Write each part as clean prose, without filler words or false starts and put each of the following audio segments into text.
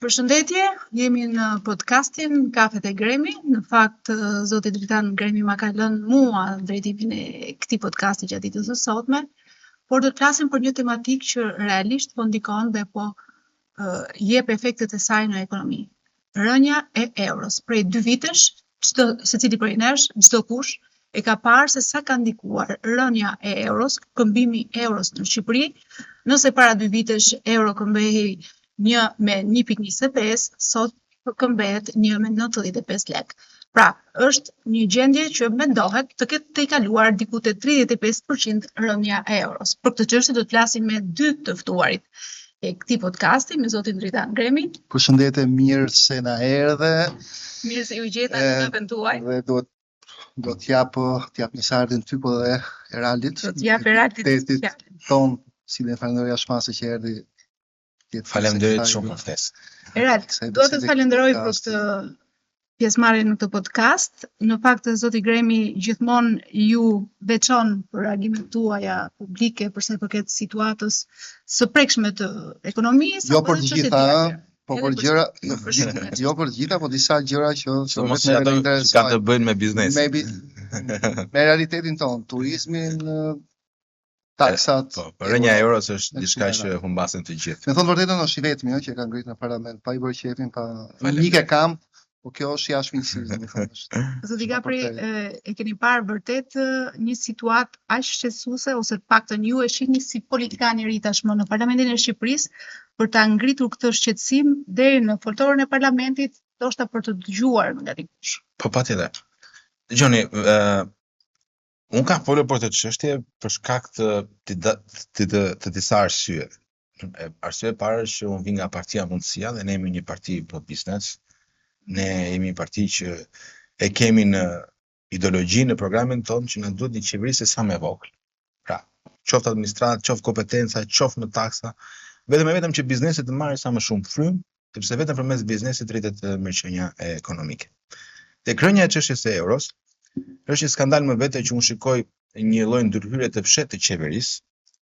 Përshëndetje, jemi në podcastin Kafet e Gremi. Në fakt, zoti Dritan Gremi ma ka lënë mua drejtimin e këtij podcasti gjatë ditës së sotme, por do të flasim për një tematikë që realisht po ndikon dhe po uh, jep efektet e saj në ekonomi. Rënia e euros. Prej dy vitesh, çdo secili prej nesh, çdokush e ka parë se sa ka ndikuar rënia e euros, këmbimi i euros në Shqipëri. Nëse para dy vitesh euro këmbehej 1 me 1.25, sot këmbehet 1 me 95 lekë. Pra, është një gjendje që mendohet të ketë tejkaluar diku te 35% rënia e euros. Për këtë çështje do të flasim me dy të ftuarit e këtij podcasti me zotin Dritan Gremi. Përshëndetje, mirë se na erdhe. Mirë se ju gjeta në kafen tuaj. Dhe do do të jap të jap mirëseardhjen ty po dhe Eraldit. Do të jap Eraldit tonë, si dhe falenderoj jashtë mase që erdhi. Faleminderit shumë për ftesë. Erald, dua të të falenderoj për këtë pjesëmarrje në këtë podcast. Në fakt, zoti Gremi gjithmonë ju veçon për reagimet tuaja publike për sa i përket situatës së prekshme të ekonomisë jo për të gjitha, po për gjëra, jo, jo për të gjitha, po disa gjëra që që mos janë ato që kanë të bëjnë me biznesin. Me, me realitetin tonë, turizmin, taksat. Po, po rënia e euros është diçka që humbasin të gjithë. Me thënë të vërtetën është i vetmi ëh që e ka ngritur në parlament, pa i bërë qejfin, pa mik e kam, po kjo është jashtë miqësisë, domethënë është. Zoti Gapri, e, e keni parë vërtet një situatë aq shqetësuese ose të paktën ju e shihni si politikan i ri tashmë në Parlamentin e Shqipërisë për ta ngritur këtë shqetësim deri në foltoren e parlamentit, ndoshta për të dëgjuar nga dikush. Po patjetër. Dëgjoni, ë Unë kam folur për këtë çështje për shkak të të të, të, të disa arsyeve. Arsyeja e parë është që unë vij nga partia Mundësia dhe ne jemi një parti pro biznes. Ne jemi një parti që e kemi në ideologji në programin tonë që na duhet një qeverisje sa më e vogël. Pra, qoftë administratë, qoftë kompetenca, qoftë në taksa, vetëm e vetëm që biznesi të marrë sa më shumë frymë, sepse vetëm përmes biznesit rritet mirëqenia ekonomike. Tek rënia e çështjes së euros, është një skandal më vete që unë shikoj një lloj ndërhyrje të fshehtë të qeverisë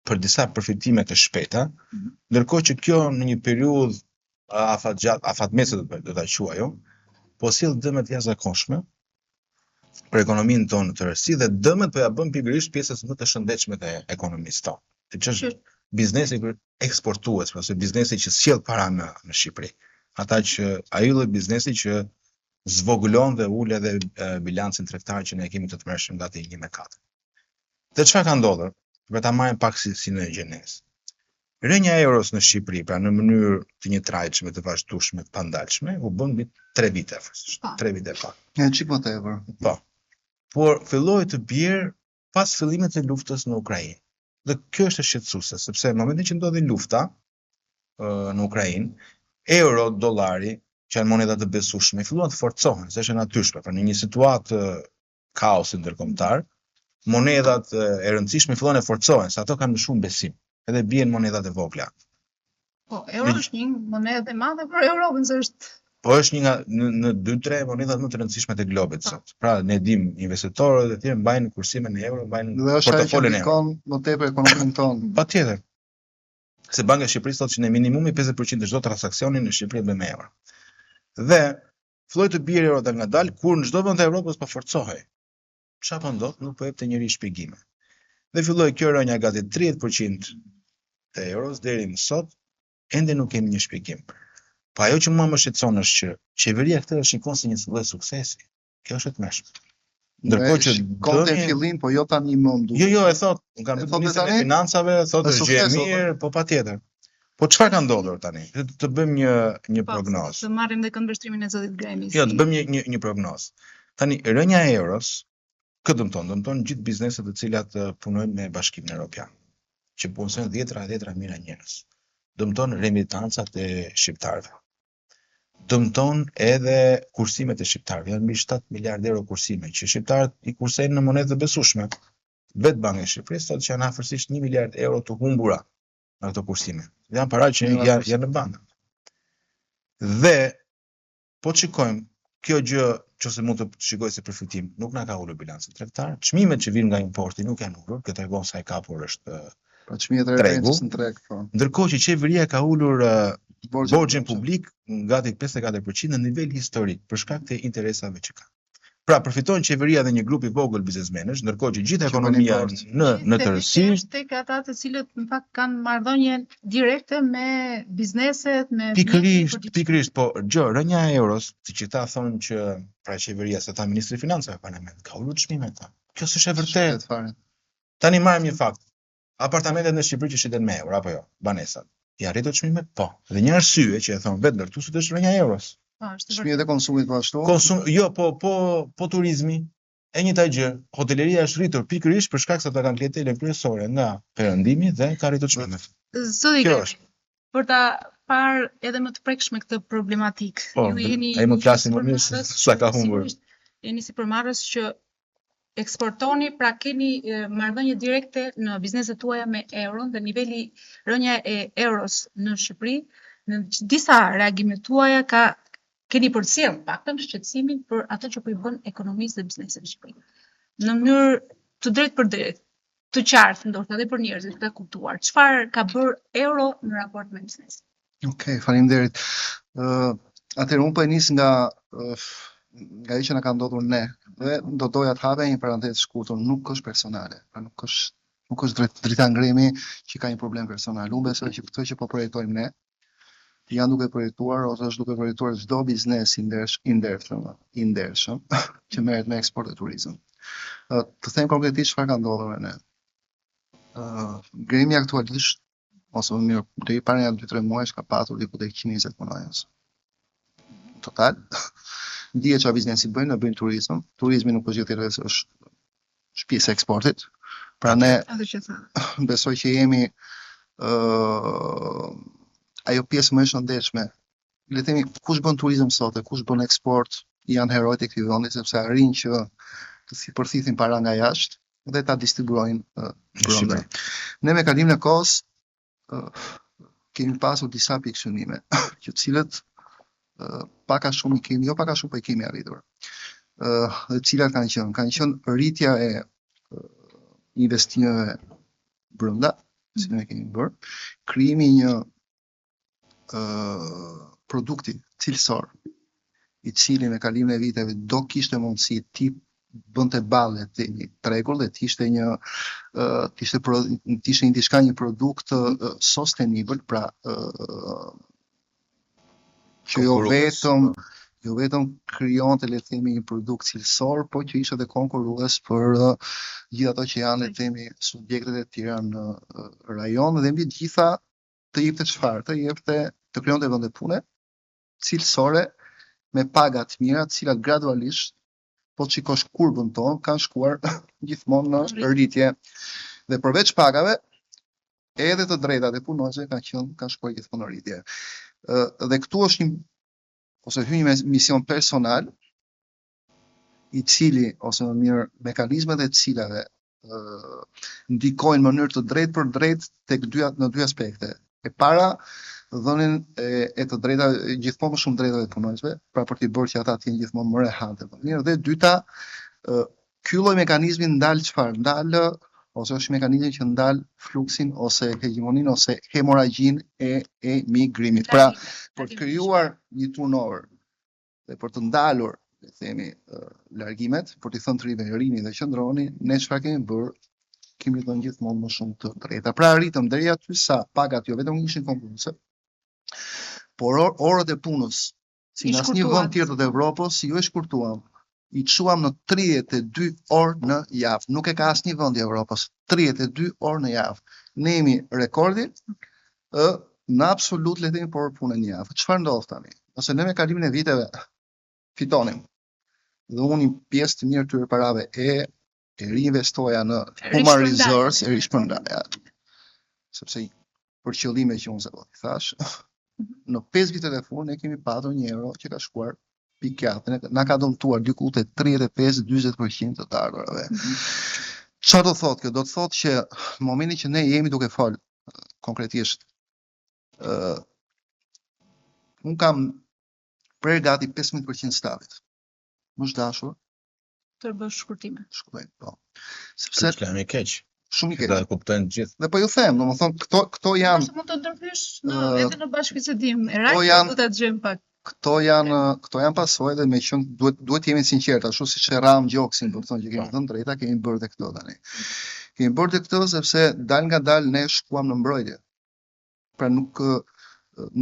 për disa përfitime të shpejta, mhm. ndërkohë që kjo në një periudhë afatgjatë, afatmesme do të do ta quaj unë, po sjell dëme të jashtëzakonshme për ekonominë tonë në tërësi dhe dëmet po ja bën pikërisht pjesës më të shëndetshme të ekonomisë tonë. Që është biznesi eksportues, pra ose biznesi që sjell para në në Shqipëri. Ata që ai lloj biznesi që zvogëlon dhe ul edhe bilancin tregtar që ne kemi të tmerrshëm gati 1 me 4. Dhe çfarë ka ndodhur? Për ta marrim pak si, si në gjenezë. Rënia e euros në Shqipëri, pra në mënyrë të njëtrajtshme, të vazhdueshme, të pandalshme, u bën mbi 3 vite afërsisht, 3 vite pak. Një çik më tepër. Po. Por filloi të bjerë pas fillimit të luftës në Ukrainë. Dhe kjo është e shqetësuese, sepse në momentin që ndodhi lufta në Ukrainë, euro, dollari, që janë moneda të besueshme, filluan të forcohen, se është e natyrshme, pra në një situatë kaosi ndërkombëtar, monedhat e rëndësishme fillojnë të forcohen, se ato kanë më shumë besim, edhe bien monedat e vogla. Po, euro është një monedhë e madhe për Europën, se është Po është një nga në, në 2-3 monedhat më të rëndësishme të globit po. sot. Pra ne dim investitorët e tjerë mbajnë kursime në euro, mbajnë Dhe është ajo që ndikon më tepër ekonominë tonë. Patjetër. Se Banka e Shqipërisë thotë që në minimumi 50% të çdo transaksioni në Shqipëri bëjmë me euro. Dhe filloi të bjerë euro dalngadalë kur në çdo vend të Evropës po forcohej. Çfarë po ndodh? Nuk po jepte njeri shpjegime. Dhe filloi kjo rënia gati 30% të euros deri më sot, ende nuk kemi një shpjegim. Po ajo që mua më shqetëson është që qeveria këtë e shikon si një lloj suksesi. Kjo është e tmerrshme. Ndërkohë që dëmi në fillim, po jo tani më ndu. Jo, jo, e thot, unë kam thënë ministrin e financave, thotë është gjë e mirë, po patjetër. Po çfarë ka ndodhur tani? Të, të bëjmë një një po, prognozë. Të marrim dhe këndvështrimin e zotit Gremi. Jo, të bëjmë një një një prognozë. Tani rënia e euros kë dëmton? Dëmton gjithë bizneset të cilat punojnë me Bashkimin Evropian, që punësojnë dhjetëra e dhjetëra mijëra njerëz. Dëmton remitancat e shqiptarëve. Dëmton edhe kursimet e shqiptarëve. Janë mbi 7 miliard euro kursime që shqiptarët i kursejnë në monedhë të besueshme. Vetë Banka e Shqipërisë thotë që janë afërsisht 1 miliard euro të humbura në këto kursime. Janë para që janë janë në bankë. Dhe po të shikojmë kjo gjë që se mund të shikoj si përfitim, nuk na ka ulur bilancin tregtar. Çmimet që vijnë nga importi nuk janë ulur, kjo tregon sa i kapur është Po çmimet e referencës në treg, po. Ndërkohë që qeveria ka ulur. Borxhin publik gati 54% në nivel historik për shkak të interesave që ka. Pra përfiton qeveria dhe një grup i vogël biznesmenësh, ndërkohë që gjithë ekonomia në në tërësi është tek ata të cilët në fakt kanë marrëdhënie direkte me bizneset, me pikërisht, pikërisht, po gjë rënia e euros, siç ata thonë që pra qeveria se tha ministri i financave në parlament, ka ulur çmimet. Kjo s'është e vërtetë. Tani marrim një fakt. Apartamentet në Shqipëri që shiten me euro apo jo, banesat. Janë rritur çmimet? Po. Dhe një arsye që e thonë vetë ndërtuesit është rënia e euros. Po, është vërtet. Çmimet e konsumit po ashtu. Konsum, jo, po po po turizmi, e njëjta gjë, hoteleria është rritur pikërisht për shkak se ata kanë klientelën kryesore nga perëndimi dhe ka rritur çmimet. Zoti Kjo Gremi, është. për ta parë edhe më të prekshme këtë problematikë. Po, Ju jeni ai më një flasi më mirë se sipërmarrës sa që ka humbur. sigurisht Jeni sipërmarrës që eksportoni, pra keni marrëdhënie direkte në bizneset tuaja me euron dhe niveli rënia e euros në Shqipëri, në disa reagime tuaja ka keni përcjell paktën shqetësimin për atë që po i bën ekonomisë dhe biznesit në Shqipëri. Në mënyrë të drejtpërdrejtë, të qartë ndoshta edhe për njerëzit të kuptuar çfarë ka bërë euro në raport me biznesin. Okej, okay, faleminderit. Ë uh, atëherë unë po e nis nga uh, nga ajo që na ka ndodhur ne dhe do doja të hapja një parantezë të shkurtër, nuk është personale, pra nuk është nuk është drejt, Dritan Gremi që ka një problem personal. Unë besoj që këtë që po projektojmë ne, janë duke projektuar ose është duke projektuar çdo biznes i ndersh, i ndershëm, i ndershëm që merret me eksport e turizëm. Të them konkretisht çfarë ka ndodhur me ne. Uh, Gremi aktualisht ose më mirë, deri para nja 2-3 muajsh ka patur diku tek 120 punonjës. Total. Dihet çfarë biznesi bëjnë, ne bëjmë turizëm. Turizmi nuk është gjë tjetër, është është pjesë e eksportit. Pra ne Atë që tha. besoj që jemi ë uh, ajo pjesë më e shëndetshme. Le të themi kush bën turizëm sot e kush bën eksport janë herojtë e këtij vendi sepse arrijnë që të si përthithin para nga jashtë dhe ta distribuojnë uh, brenda. Ne me kalimin e kohës uh, kemi pasur disa pikësynime, që të cilët uh, pak a shumë i kemi, jo pak a shumë po i kemi arritur. Uh, dhe cilat kanë qenë? Kanë qenë rritja e uh, investimeve brenda, si ne kemi bërë, krijimi i një uh, produkti cilësor, i cili me kalimin e viteve do kishte mundësi ti bënte balle të themi tregut dhe të ishte një të ishte pro, të ishte një diçka një produkt sustainable, pra që jo vetëm jo vetëm krijonte le të themi një produkt cilësor, po që ishte edhe konkurrues për uh, gjithë ato që janë le të themi subjektet e tjera në uh, rajon dhe mbi të gjitha të jepte çfarë, të jepte të krijonte vende pune cilësore me paga të mira, të cilat gradualisht po të shikosh kurbën tonë kanë shkuar gjithmonë në rritje. Dhe përveç pagave, edhe të drejtat e punonjësve kanë qenë kanë shkuar gjithmonë në rritje. Ë dhe këtu është një ose hyn një mision personal i cili ose më mirë mekanizmat e të cilave ë ndikojnë në mënyrë të drejtpërdrejtë tek dy në dy aspekte. E para, dhënien e, e të drejtave gjithmonë më shumë drejtave të punonjësve, pra për t'i bërë që ata të jenë gjithmonë më rehat dhe më mirë. Dhe e dyta, ë ky lloj mekanizmi ndal çfarë? Ndal ose është mekanizmi që ndal fluksin ose hegjemoninë ose hemorragjinë e emigrimit. Pra, për të krijuar një turnover dhe për të ndalur, le të themi, largimet, për t'i thënë të rinjve rini dhe qëndroni, ne çfarë kemi bërë? Kemi dhënë gjithmonë më shumë të drejta. Pra arritëm deri aty sa pagat jo vetëm ishin konkurruese, por or orët e punës, si në asnjë vend tjetër të Evropës, jo i shkurtuam, i çuam në 32 orë në javë. Nuk e ka asnjë vend i Evropës, 32 orë në javë. Ne jemi rekordi ë në absolut le të themi për orë pune në javë. Çfarë ndodh tani? Ose ne me kalimin e viteve fitonim. Dhe unë një pjesë të mirë të tyre parave e e reinvestoja në human resource, e rishpërndaja. Sepse për qëllime që unë sapo i thash, në 5 vitet e fundit ne kemi patur një euro që ka shkuar pikiatë, na ka dëmtuar diku te 35-40% të të ardhurave. Çfarë do thotë kjo? Do të thotë që në momentin që ne jemi duke fol konkretisht ë uh, unë kam prerë gati 15% stafit. Më është dashur të bësh shkurtime. Shkurtime, po. Sepse është lajm i keq. Shumë i keq. Do e kuptojnë të gjithë. Dhe po ju them, domethënë këto këto janë Mund të ndërhysh në uh, edhe në bashkëbisedim. Këto janë do ta dëgjojmë pak. Këto janë këto janë pasoja dhe me qenë duhet duhet të jemi sinqertë, ashtu siç e rrahëm gjoksin, do të thonë që kemi po. dhënë drejta, kemi bërë dhe këto tani. Kemi bërë dhe këto sepse dalëngadalë ne shkuam në mbrojtje. Pra nuk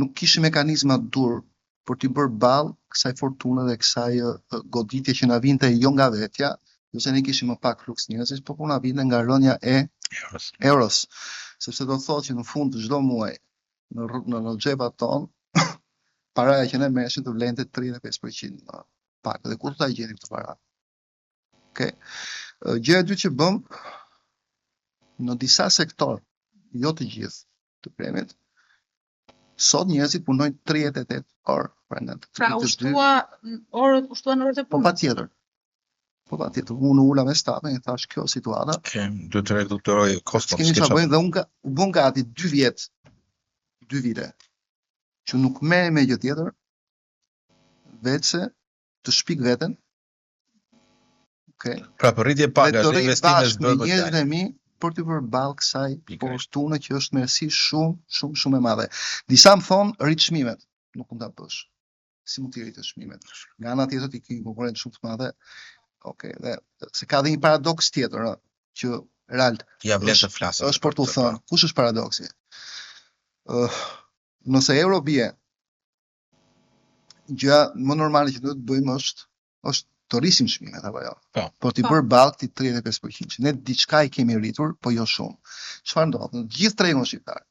nuk kishim mekanizma të duhur për t'i bërë ballë kësaj fortune dhe kësaj goditje që na vinte jo nga vetja, jo se ne kishim më pak fluks njerëzish, por po na vinte nga rënia e euros. euros. Sepse do të thotë që në fund të çdo muaji në në, në xhepat tonë paraja që ne merrshim të vlente 35% më pak. Dhe ku do ta gjenim këtë para? Okej. Okay. Gjëja e dytë që bëmë në disa sektorë, jo të gjithë të Gremit, sot njerëzit punojnë 38 orë, pra nga Pra u shtua orët, u shtuan orët e po, punës. Po patjetër. Po patjetër, unë u ula me stafin, i thashë kjo situata. Okej, okay, duhet të reduktojë kostot. S'kemi çfarë bëjmë dhe unë u bën gati 2 vjet, 2 vite që nuk merrem me gjë tjetër, veçse të shpik veten Okej. Okay. Pra për rritje pagash dhe investime s'bëhet me njerëzit e mi për t'i bërë ballë kësaj fortune që është mjerësi shumë, shumë, shumë e madhe. Disa më thonë rrit çmimet, nuk mund ta bësh. Si mund t'i rritësh çmimet? Nga ana tjetër ti ke një konkurrencë shumë të madhe. Okej, okay, dhe se ka dhe një paradoks tjetër, ë, që real ja vlen të flasim. Është për t'u thënë, kush është paradoksi? Ë, uh, nëse euro bie, gjëja më normale që duhet të bëjmë është është të rrisim çmimet apo jo. Po. Për t'i po. bërë ballë këtij 35%. Ne diçka i kemi rritur, po jo shumë. Çfarë ndodh? Në gjithë tregun shqiptar,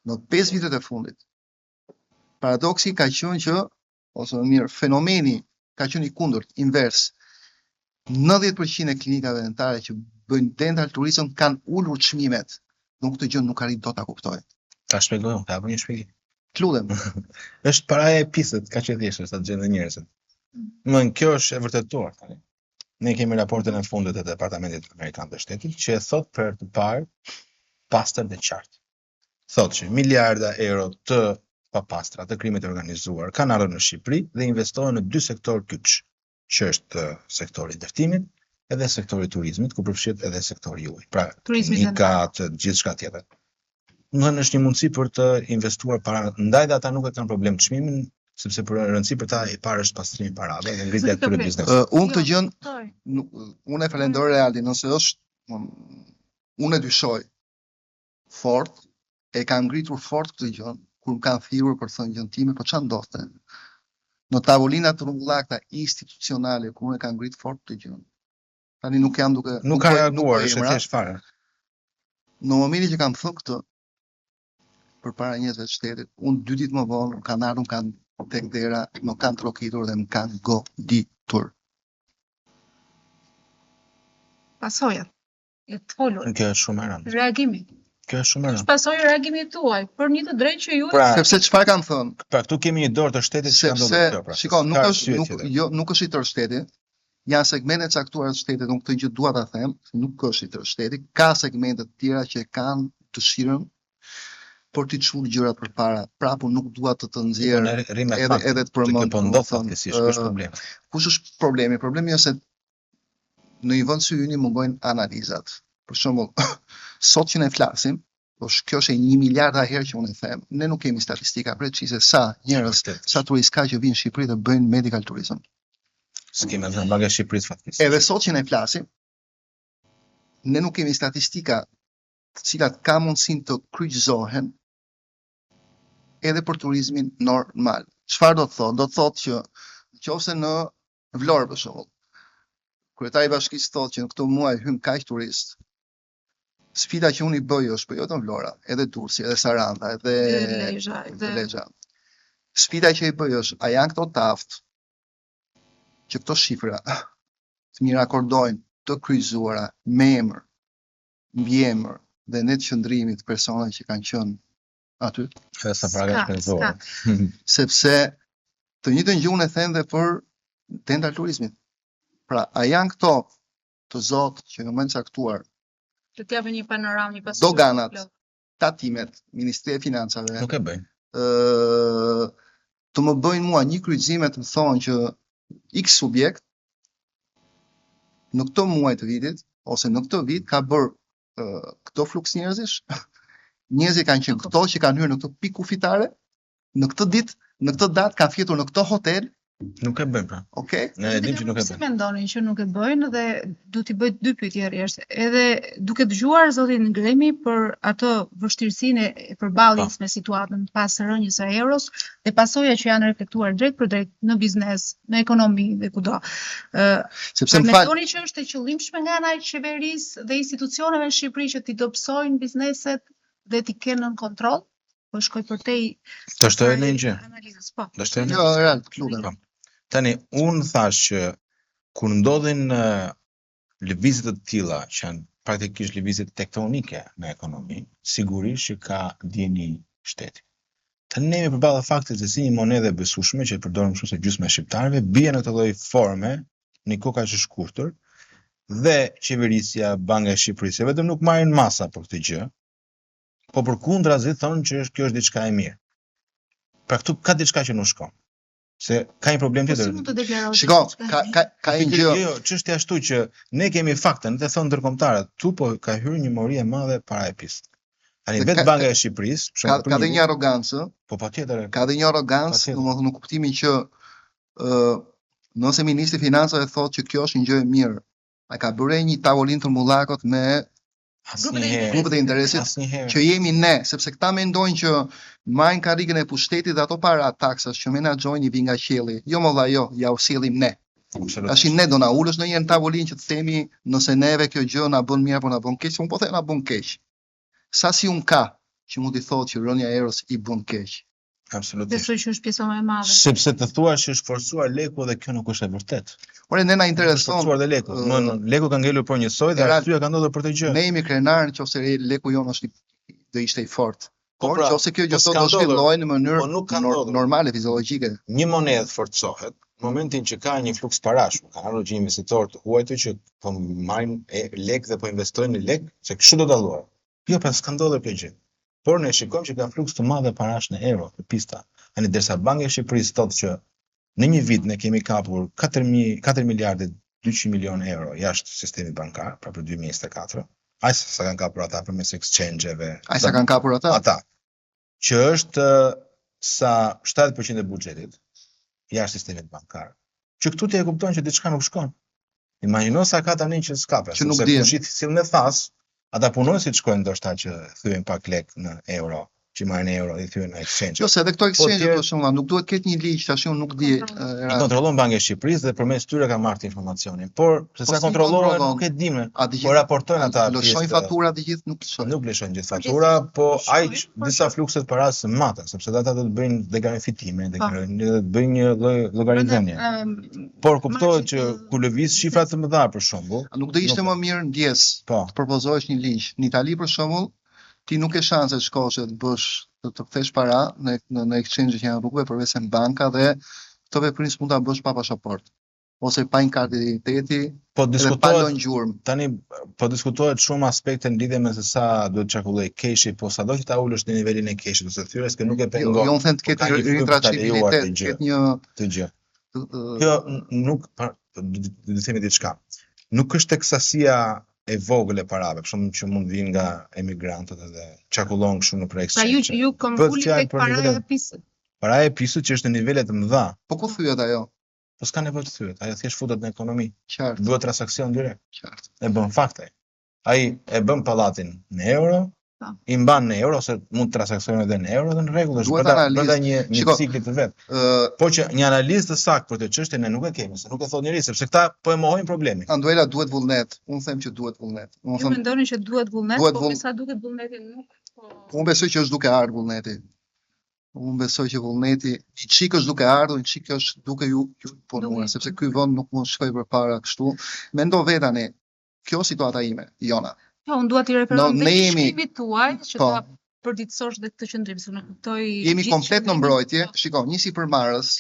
në 5 vitet e fundit, paradoksi ka qenë që ose më mirë fenomeni ka qenë i kundërt, invers. 90% e klinikave dentare që bëjnë dental tourism kanë ulur çmimet. Nuk këtë gjë nuk arrij dot ta kuptoj. Ta shpjegoj unë, ta bëj një shpjegim. Të lutem. Është paraja e pisët, kaq e thjeshtë është ta dëgjojnë dhe njerëzit. Më kjo është e vërtetuar tani. Ne kemi raportin e fundit të Departamentit Amerikan të Shtetit që e thotë për herë të parë pastër dhe qartë. Thotë që miliarda euro të papastra të krimit të organizuar kanë ardhur në Shqipëri dhe investohen në dy sektorë kyç, që është sektori i ndërtimit edhe sektori i turizmit, ku përfshihet edhe sektori juaj. Pra, klinikat, gjithçka tjetër. Domethënë është një mundësi për të investuar para, ndaj dhe ata nuk e kanë problem çmimin, sepse për rëndësi për ta e parë është pastrimi i parave dhe ngritja e këtyre bizneseve. Uh, unë këtë jo, gjën, nuk, unë e falenderoj Realin, nëse është, unë e dyshoj fort, e kam ngritur fort këtë gjë, kur më kanë thirrur për të thënë gjën time, po çfarë ndodhte? Në tavolina të rrumbullakta institucionale, kur unë e kam ngrit fort këtë gjë. Tani nuk jam duke nuk ka reaguar, është thjesht fare. Në momentin që kam thënë këtë përpara njerëzve të shtetit, unë dy ditë më vonë më kanë ardhur, më kanë tek dera, më kanë trokitur dhe më kanë goditur. Pasojat e të folur. Kjo është shumë e rëndë. Reagimi. Kjo është shumë e rëndë. Është pasojë e reagimit tuaj për një të drejtë që ju pra, sepse çfarë kam thënë? Pra këtu kemi një dorë të shtetit që ka ndodhur kjo pra. Shiko, nuk është nuk jo nuk është i tërë shteti. Janë segmente të caktuara të shtetit, unë këtë gjë dua ta them, se nuk është i tërë shteti, ka segmente të tjera që e kanë dëshirën për t'i çuar gjërat përpara. Prapë unë nuk dua të të nxjerr po, edhe edhe të përmend. Po ndodh fatkeqësisht, ky është problemi. Kush është problemi? Problemi është se në një vend si yni mungojnë analizat. Për shembull, sot që ne flasim, po kjo është e një miliarda herë që unë e them, ne nuk kemi statistika precize sa njerëz, sa turistë ka që vijnë në Shqipëri dhe bëjnë medical tourism. S'kemi as në Bankën e Shqipërisë fatkeqësisht. Edhe sot që ne flasim, ne nuk kemi statistika të cilat ka mundësinë të kryqëzohen edhe për turizmin normal. Çfarë do të thotë? Do të thotë që nëse në Vlorë për shembull, kryetari i bashkisë thotë që në këtë muaj hyn kaq turistë. Sfida që unë i bëj është, po jo vetëm Vlora, edhe Durrësi, edhe Saranda, edhe Lezha, edhe Lezha. Sfida që i bëj është, a janë këto të aftë që këto shifra të m'i rakordojnë të kryqëzuara me emër, mbiemër dhe vendqëndrimi të personave që kanë qenë aty. Edhe sa para kanë shpenzuar. Sepse të njëjtën gjë unë e them dhe për dental turizmin. Pra, a janë këto të zotë që në moment caktuar të të japin një panoramë, një pasqyrë. Doganat, tatimet, Ministria e Financave. Nuk e bëjnë. Ë të më bëjnë mua një kryqëzim e të më thonë që X subjekt në këtë muaj të vitit ose në këtë vit ka bërë. këto fluks njerëzish, njerëzit kanë qenë këto që kanë hyrë në këtë pikë kufitare, në këtë ditë, në këtë datë kanë fjetur në këtë hotel. Nuk e bëjnë pra. Okej. Okay. Ne e dimë që nuk e bëjnë. Si mendoni që nuk e bëjnë dhe du t'i bëj dy pyetje rresht. Edhe duke dëgjuar zotin Gremi për atë vështirësinë e përballjes po. me situatën pas rënies së euros dhe pasoja që janë reflektuar drejtpërdrejt në biznes, në ekonomi dhe kudo. Ë, sepse më fal. Mendoni që është e qëllimshme nga ana e qeverisë dhe institucioneve në Shqipëri që t'i dobësojnë bizneset dhe t'i kenë nën kontroll? Po shkoj përtej. Të shtoj një gjë. Analizës, po. Të shtoj një. Jo, real, të lutem. Po. Tani unë thashë që kur ndodhin lëvizje të tilla që janë praktikisht lëvizje tektonike në ekonomi, sigurisht që ka dijeni shteti. Tani ne jemi përballë faktit se si një monedhë e besueshme që e përdorin më shumë se gjysma e shqiptarëve bie në këtë lloj forme në një kohë kaq të shkurtër dhe qeverisja, Banka e Shqipërisë, jo vetëm nuk marrin masa për këtë gjë, po përkundrazi thonë që është kjo është diçka e mirë. Pra këtu ka diçka që nuk shkon. Se ka një problem po tjetër. Si mund të deklarosh? Shiko, ka ka ka një gjë. Jo, jo, çështja ashtu që ne kemi fakte, ne të thonë ndërkombëtarët, këtu po ka hyrë një mori e madhe para e pistë. Tani vetë Banka e Shqipërisë, për shembull, ka dhe një arrogancë. Po patjetër. Ka dhe një arrogancë, domethënë në kuptimin që ë nëse ministri i Financave thotë që kjo është një gjë e mirë, a ka bërë një tavolinë të rrumbullakët me Asnjëherë. Grupet e interesit Asnjëherë. që jemi ne, sepse këta mendojnë që marrin karrigën e pushtetit dhe ato para taksash që menaxhojnë i vijnë nga qielli. Jo mo vlla, jo, ja u sjellim ne. Tashi ne do na ulësh ndonjëherë në tavolinë që të themi nëse neve kjo gjë na bën mirë apo na bën keq, se unë po them na bën keq. Sa si unë ka që mund t'i thotë që rënia e euros i bën keq. Absolutisht. Besoj që është pjesa më e madhe. Sepse të thuash që është forcuar leku dhe kjo nuk është e vërtetë. Ore ne na intereson. Forcuar dhe leku. Më uh, leku ka ngelur po njësoj dhe arsyeja ka ndodhur për këtë gjë. Ne jemi krenar nëse leku jonë është do ishte i fortë. Po Por pra, nëse kjo gjë po do zhvillohej në mënyrë po nuk ka ndodhur. normale fiziologjike. Një monedhë forcohet në momentin që ka një fluks parash, ka ardhur që investitorë të huaj që po marrin lek dhe po investojnë në lek, se kështu do dallohet. Jo, pra s'ka ndodhur kjo gjë. Por ne shikojmë që ka fluks të madh parash në euro, të pista. Tani derisa Banka e Shqipërisë thotë që në një vit ne kemi kapur 4 4 miliardë 200 milionë euro jashtë sistemit bankar, pra për 2024, aq sa kanë kapur ata përmes exchange-eve. Aq sa kanë kapur ata? Ata. Që është sa 70% e buxhetit jashtë sistemit bankar. Që këtu ti e kupton që diçka nuk shkon. Imagjino sa ka tani që s'kapen, që nuk dihen. Kush i sill me thasë, ata punonjësit shkojnë ndoshta që thyejnë pak lek në euro, që marrin euro dhe thyejnë në exchange. Jo, se edhe këto po exchange për shembull, nuk duhet të ketë një ligj, tash unë nuk di. I kontrollon Banka e Shqipërisë dhe përmes tyre ka marrë informacionin. Por se po sa kontrollohen nuk e dimë. Po raportojnë ata. Lëshojnë fatura të gjithë, nuk lëshojnë. Nuk lëshojnë gjithë fatura, po ai disa flukse të parasë maten, sepse ata do të bëjnë deklarim fitime, po. deklarojnë, do të bëjnë një lloj llogaridhënie. Por kuptohet që kur lëviz shifra të mëdha për shembull, A nuk do ishte më mirë ndjesë po. të propozohesh një ligj. Në Itali për shembull, ti nuk ke shanse të shkosh e të bësh të, të kthesh para në në, në exchange që janë rrugëve përveç se në banka dhe këtë veprim s'mund ta bësh pa pasaportë ose pa një kartë identiteti po diskutohet pa lënë gjurmë. Tani po diskutohet shumë aspekte në lidhje me se sa duhet qarkullojë keshi, po sado që ta ulësh në nivelin e keshit ose thyerjes, kjo nuk e jo, pengon. Jo, unë them të po ketë një ritraçabilitet, të ketë një të gjë. Kjo nuk pa, do të themi diçka. Nuk është tek sasia e vogël e parave, për shembull që mund të vinë nga emigrantët edhe qarkullon kështu në projekt. Pra ju ju këmbëngulni tek paraja e pisët. Paraja e pisët që është në nivele të mëdha. Po ku thyhet ajo? Po s'ka nevojë të thyhet, ajo thjesht futet në ekonomi. Qartë. Duhet transaksion direkt. Qartë. E bën fakt ai. Ai e bën pallatin në euro, po. i mban në euro ose mund të transaksionojë edhe në euro dhe në rregull është brenda brenda një një Shiko, cikli të vet. Uh, po që një analizë të saktë për këtë çështje ne nuk e kemi, se nuk e thotë njeri, sepse këta po e mohojnë problemin. Anduela duhet vullnet. Unë them që duhet vullnet. Unë them mendoni që duhet vullnet, duhet po vull... me sa duket vullneti nuk po. Unë besoj që është duke ardhur vullneti. Unë besoj që vullneti një çik është duke ardhur, një çik është duke ju, ju punuar, sepse ky vend nuk mund të shkojë përpara kështu. Mendo vetë tani, kjo situata ime, jona. Po, unë dua t'i referohem no, dhe shkrimit tuaj që po, ta përditësosh dhe këtë qëndrim, se nuk kuptoj. Jemi komplet në mbrojtje. Shiko, një sipërmarrës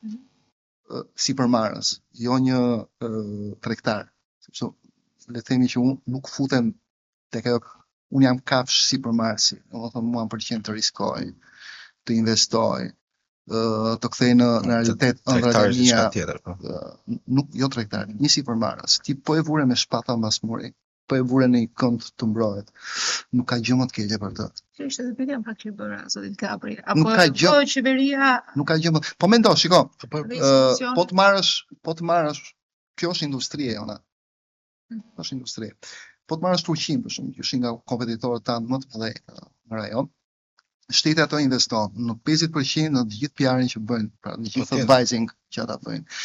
mm -hmm. sipërmarrës, jo një uh, tregtar, sepse le të themi që unë nuk futem tek ajo unë jam kafshë sipërmarrësi, domethënë mua më pëlqen të riskoj, të investoj, të kthej në në realitet ëndrrat e mia. Tjetër, po. Nuk jo tregtar, një sipërmarrës. Ti po e vure me shpata mbas muri. Po e vure në një kënd të mbrohet. Nuk ka gjë më të keqe për të. Kjo ishte edhe pyetja në fakt që i bëra zotit Kapri. Apo nuk ka gjë qeveria nuk ka gjë më. Po mendo, shiko. Po, po të marrësh, po të marrësh, kjo është industria jona. Mm. Është industri. Po të marrësh Turqinë për shembull, që është nga kompetitorët tanë më të mëdhenj në rajon, shteti ato investon në 50% në të gjithë PR-in që bëjnë, pra në gjithë advertising që ata bëjnë.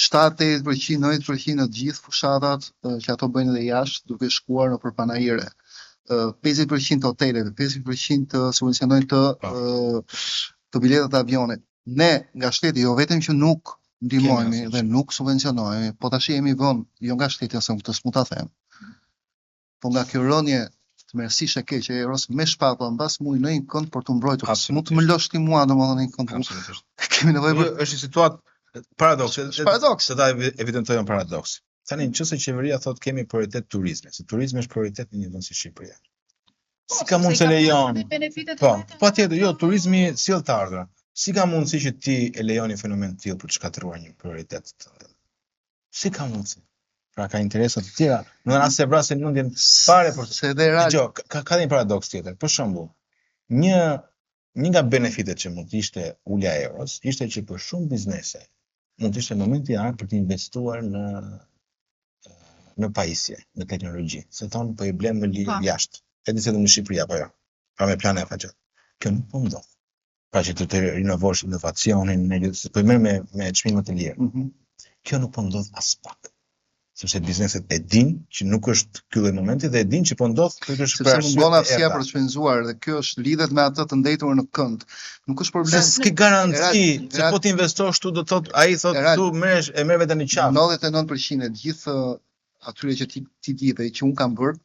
7-8%, 9% në të gjithë fushatat që ato bëjnë edhe jashtë, duke shkuar nëpër panaire. 50% të hoteleve, 50% të subvencionojnë të po. të biletat e avionit. Ne nga shteti jo vetëm që nuk ndihmohemi dhe nuk subvencionohemi, po tash jemi vënë jo nga shteti ose këtë s'mund ta them. Po nga kjo rënie tmerrësisht e keqe e euros me shpatulla mbas muri në një kënd për t'u mbrojtur. S'mund të më lësh ti mua domethënë në një kënd. Absolutisht. Kemi nevojë për jo, është një situatë paradoks. Është paradoks. Se ta evidentojmë paradoks. Tani nëse qeveria thotë kemi prioritet turizmin, se turizmi është prioritet në një vend si Shqipëria. Po, Si ka mundësi se lejon? Po, patjetër, jo, turizmi sjell të ardhura. Si ka mundësi që ti e lejon një fenomen të tillë për të shkatërruar një prioritet të Si ka mundësi? Pra ka interesa të tjera, në as e vrasin mendjen fare për se dhe real. Dëgjo, ka ka një paradoks tjetër. Për shembull, një një nga benefitet që mund të ishte ulja e euros, ishte që për shumë biznese mund të ishte momenti i artë për të investuar në në pajisje, në teknologji. Se thonë po i blem më lirë po. jashtë. E di se në Shqipëri apo jo. Pra me plane afatgjatë. Kjo nuk po ndodh. Pra që të të rinovosh inovacionin, në gjithë, po i merr me me çmime të lira. Mm -hmm. Kjo nuk po ndodh aspak. Sepse bizneset e dinë që nuk është ky lloj momenti dhe e dinë që po ndodh pikërisht për arsye. Sepse mungon aftësia për të shpenzuar dhe kjo është lidhet me atë të ndejtur në kënd. Nuk është problem. Se s'ke garanci se po të investosh tu do të thotë ai thotë tu merresh e merr veten në qafë. 99% e gjithë atyre që ti ti di dhe që un kam bërë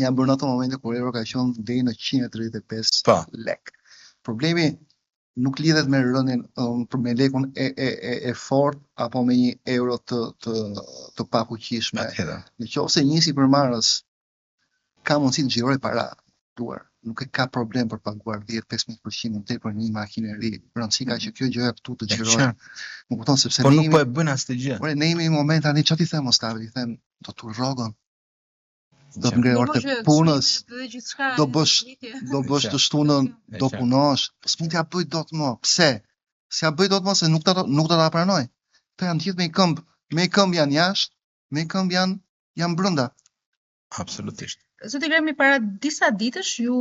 janë bërë në ato momente kur euro ka qenë deri në 135 po. lek. Problemi nuk lidhet me rënien um, për me lekun e e e e fortë apo me një euro të të të pafuqishme. Në qoftë se një sipërmarrës ka mundësi të xhirojë para duar, nuk e ka problem për të paguar 10-15% më tepër një makinë e re. Rëndësi ka që kjo gjëja këtu të xhirojë. Më kupton sepse po nuk po e bën asnjë gjë. Ore ne jemi në moment tani çfarë ti them Ostavi, i them do të rrogën. Do të ngre orët e punës, do bësh do bësh të shtunën, do punosh, po s'mund t'ja bëj dot më. Pse? S'ja bëj dot më se nuk do nuk do ta pranoj. Këto janë gjithë me një këmbë, me një këmbë janë jashtë, me një këmbë janë janë brenda. Absolutisht. Zoti Gremi, para disa ditësh ju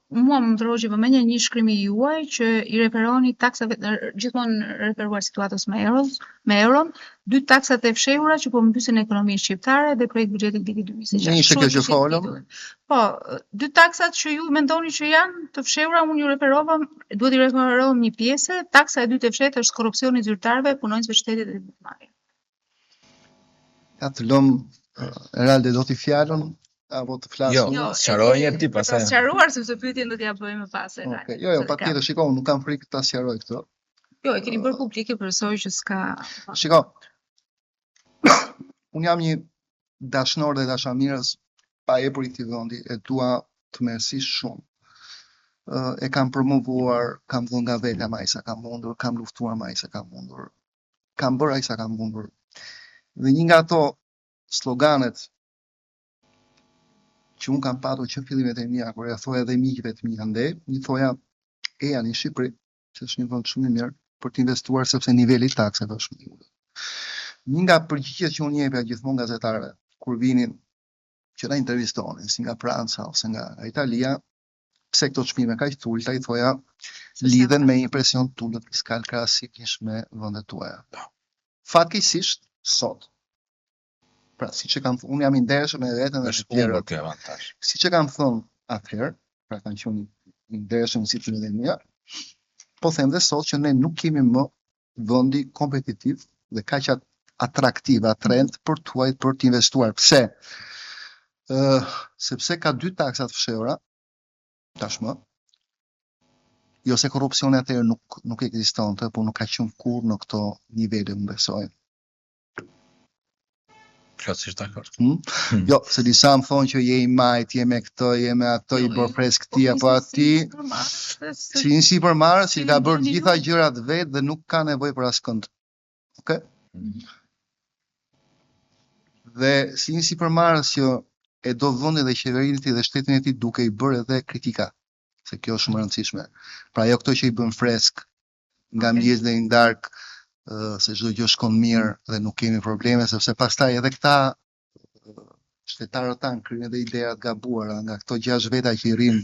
mua më tërhoqi vëmendja një shkrim i juaj që i referoni taksave gjithmonë referuar situatës me euros, me euron, dy taksat e fshehura që po mbysin ekonominë shqiptare dhe projekt buxhetit vitit 2026. Një ishte kjo që folëm. Po, dy taksat që ju mendoni që janë të fshehura, unë ju referova, duhet i referohem një pjese, taksa e dytë e fshehtë është korrupsioni i zyrtarëve, punonjësve të shtetit dhe ndërmarrjeve. Ja të lëm Eralde do ti fjalën apo të flas jo, unë? Jo, sqaroje një ti pastaj. Ta sqaruar sepse pyetjen do t'ja bëj më pas Eralde. Okej, jo, jo, patjetër, shiko, unë nuk kam frikë ta sqaroj këtë. Jo, e keni bërë publike, besoj që s'ka. Shiko. Unë jam një dashnor dhe dashamirës pa epur i këtij vendi, e dua tmerrësisht shumë. E kam promovuar, kam dhënë nga vetja me aq sa kam mundur, kam luftuar me aq sa kam mundur. kam bërë aq sa kam mundur. Dhe një nga ato sloganet që unë kam patur që fillimet e mia, kur e thoja edhe miqve të mi andej, i thoja ejani në Shqipëri, që është një vend shumë i mirë për të investuar sepse niveli i taksave është shumë i ulët. Një nga përgjigjet që unë jepja gjithmonë gazetarëve kur vinin që na intervistonin, si nga Franca ose nga Italia, pse këto çmime kaq të ulëta, i thoja, lidhen me një presion të ulët fiskal krahasimisht me vendet tuaja. Po. Fatkeqësisht sot, pra siç e kam thënë, unë jam i ndershëm me veten dhe të tjerët. Është avantazh. Siç e kam thënë atëherë, pra kam qenë i ndershëm si të dhe mia, po them dhe sot që ne nuk jemi më vendi kompetitiv dhe kaq atraktiv, atrahent për të huajt për të investuar. Pse? Ë, sepse ka dy taksa të fshehura tashmë. Jo se korrupsioni atëherë nuk nuk ekzistonte, por nuk ka qenë kurrë në këto nivele, unë besoj. Plotësisht dakord. Hmm? Hmm. Jo, se disa më thonë që je i majtë, je me këtë, je me atë, i jo, bërë fresk këtij po, apo atij. Si një sipërmarrës që ka bërë gjitha gjërat vetë dhe nuk ka nevojë për askënd. Okej? Hmm. Dhe si një sipërmarrës që. e do vendin dhe qeverinë e tij dhe shtetin e tij duke i bërë edhe kritika, se kjo është shumë e rëndësishme. Pra jo këto që i bën fresk nga okay. mëngjesi deri në darkë, se çdo gjë shkon mirë dhe nuk kemi probleme, sepse pastaj edhe këta shtetarët tanë krijojnë edhe ideja të gabuara nga këto gjashtë veta që i rrin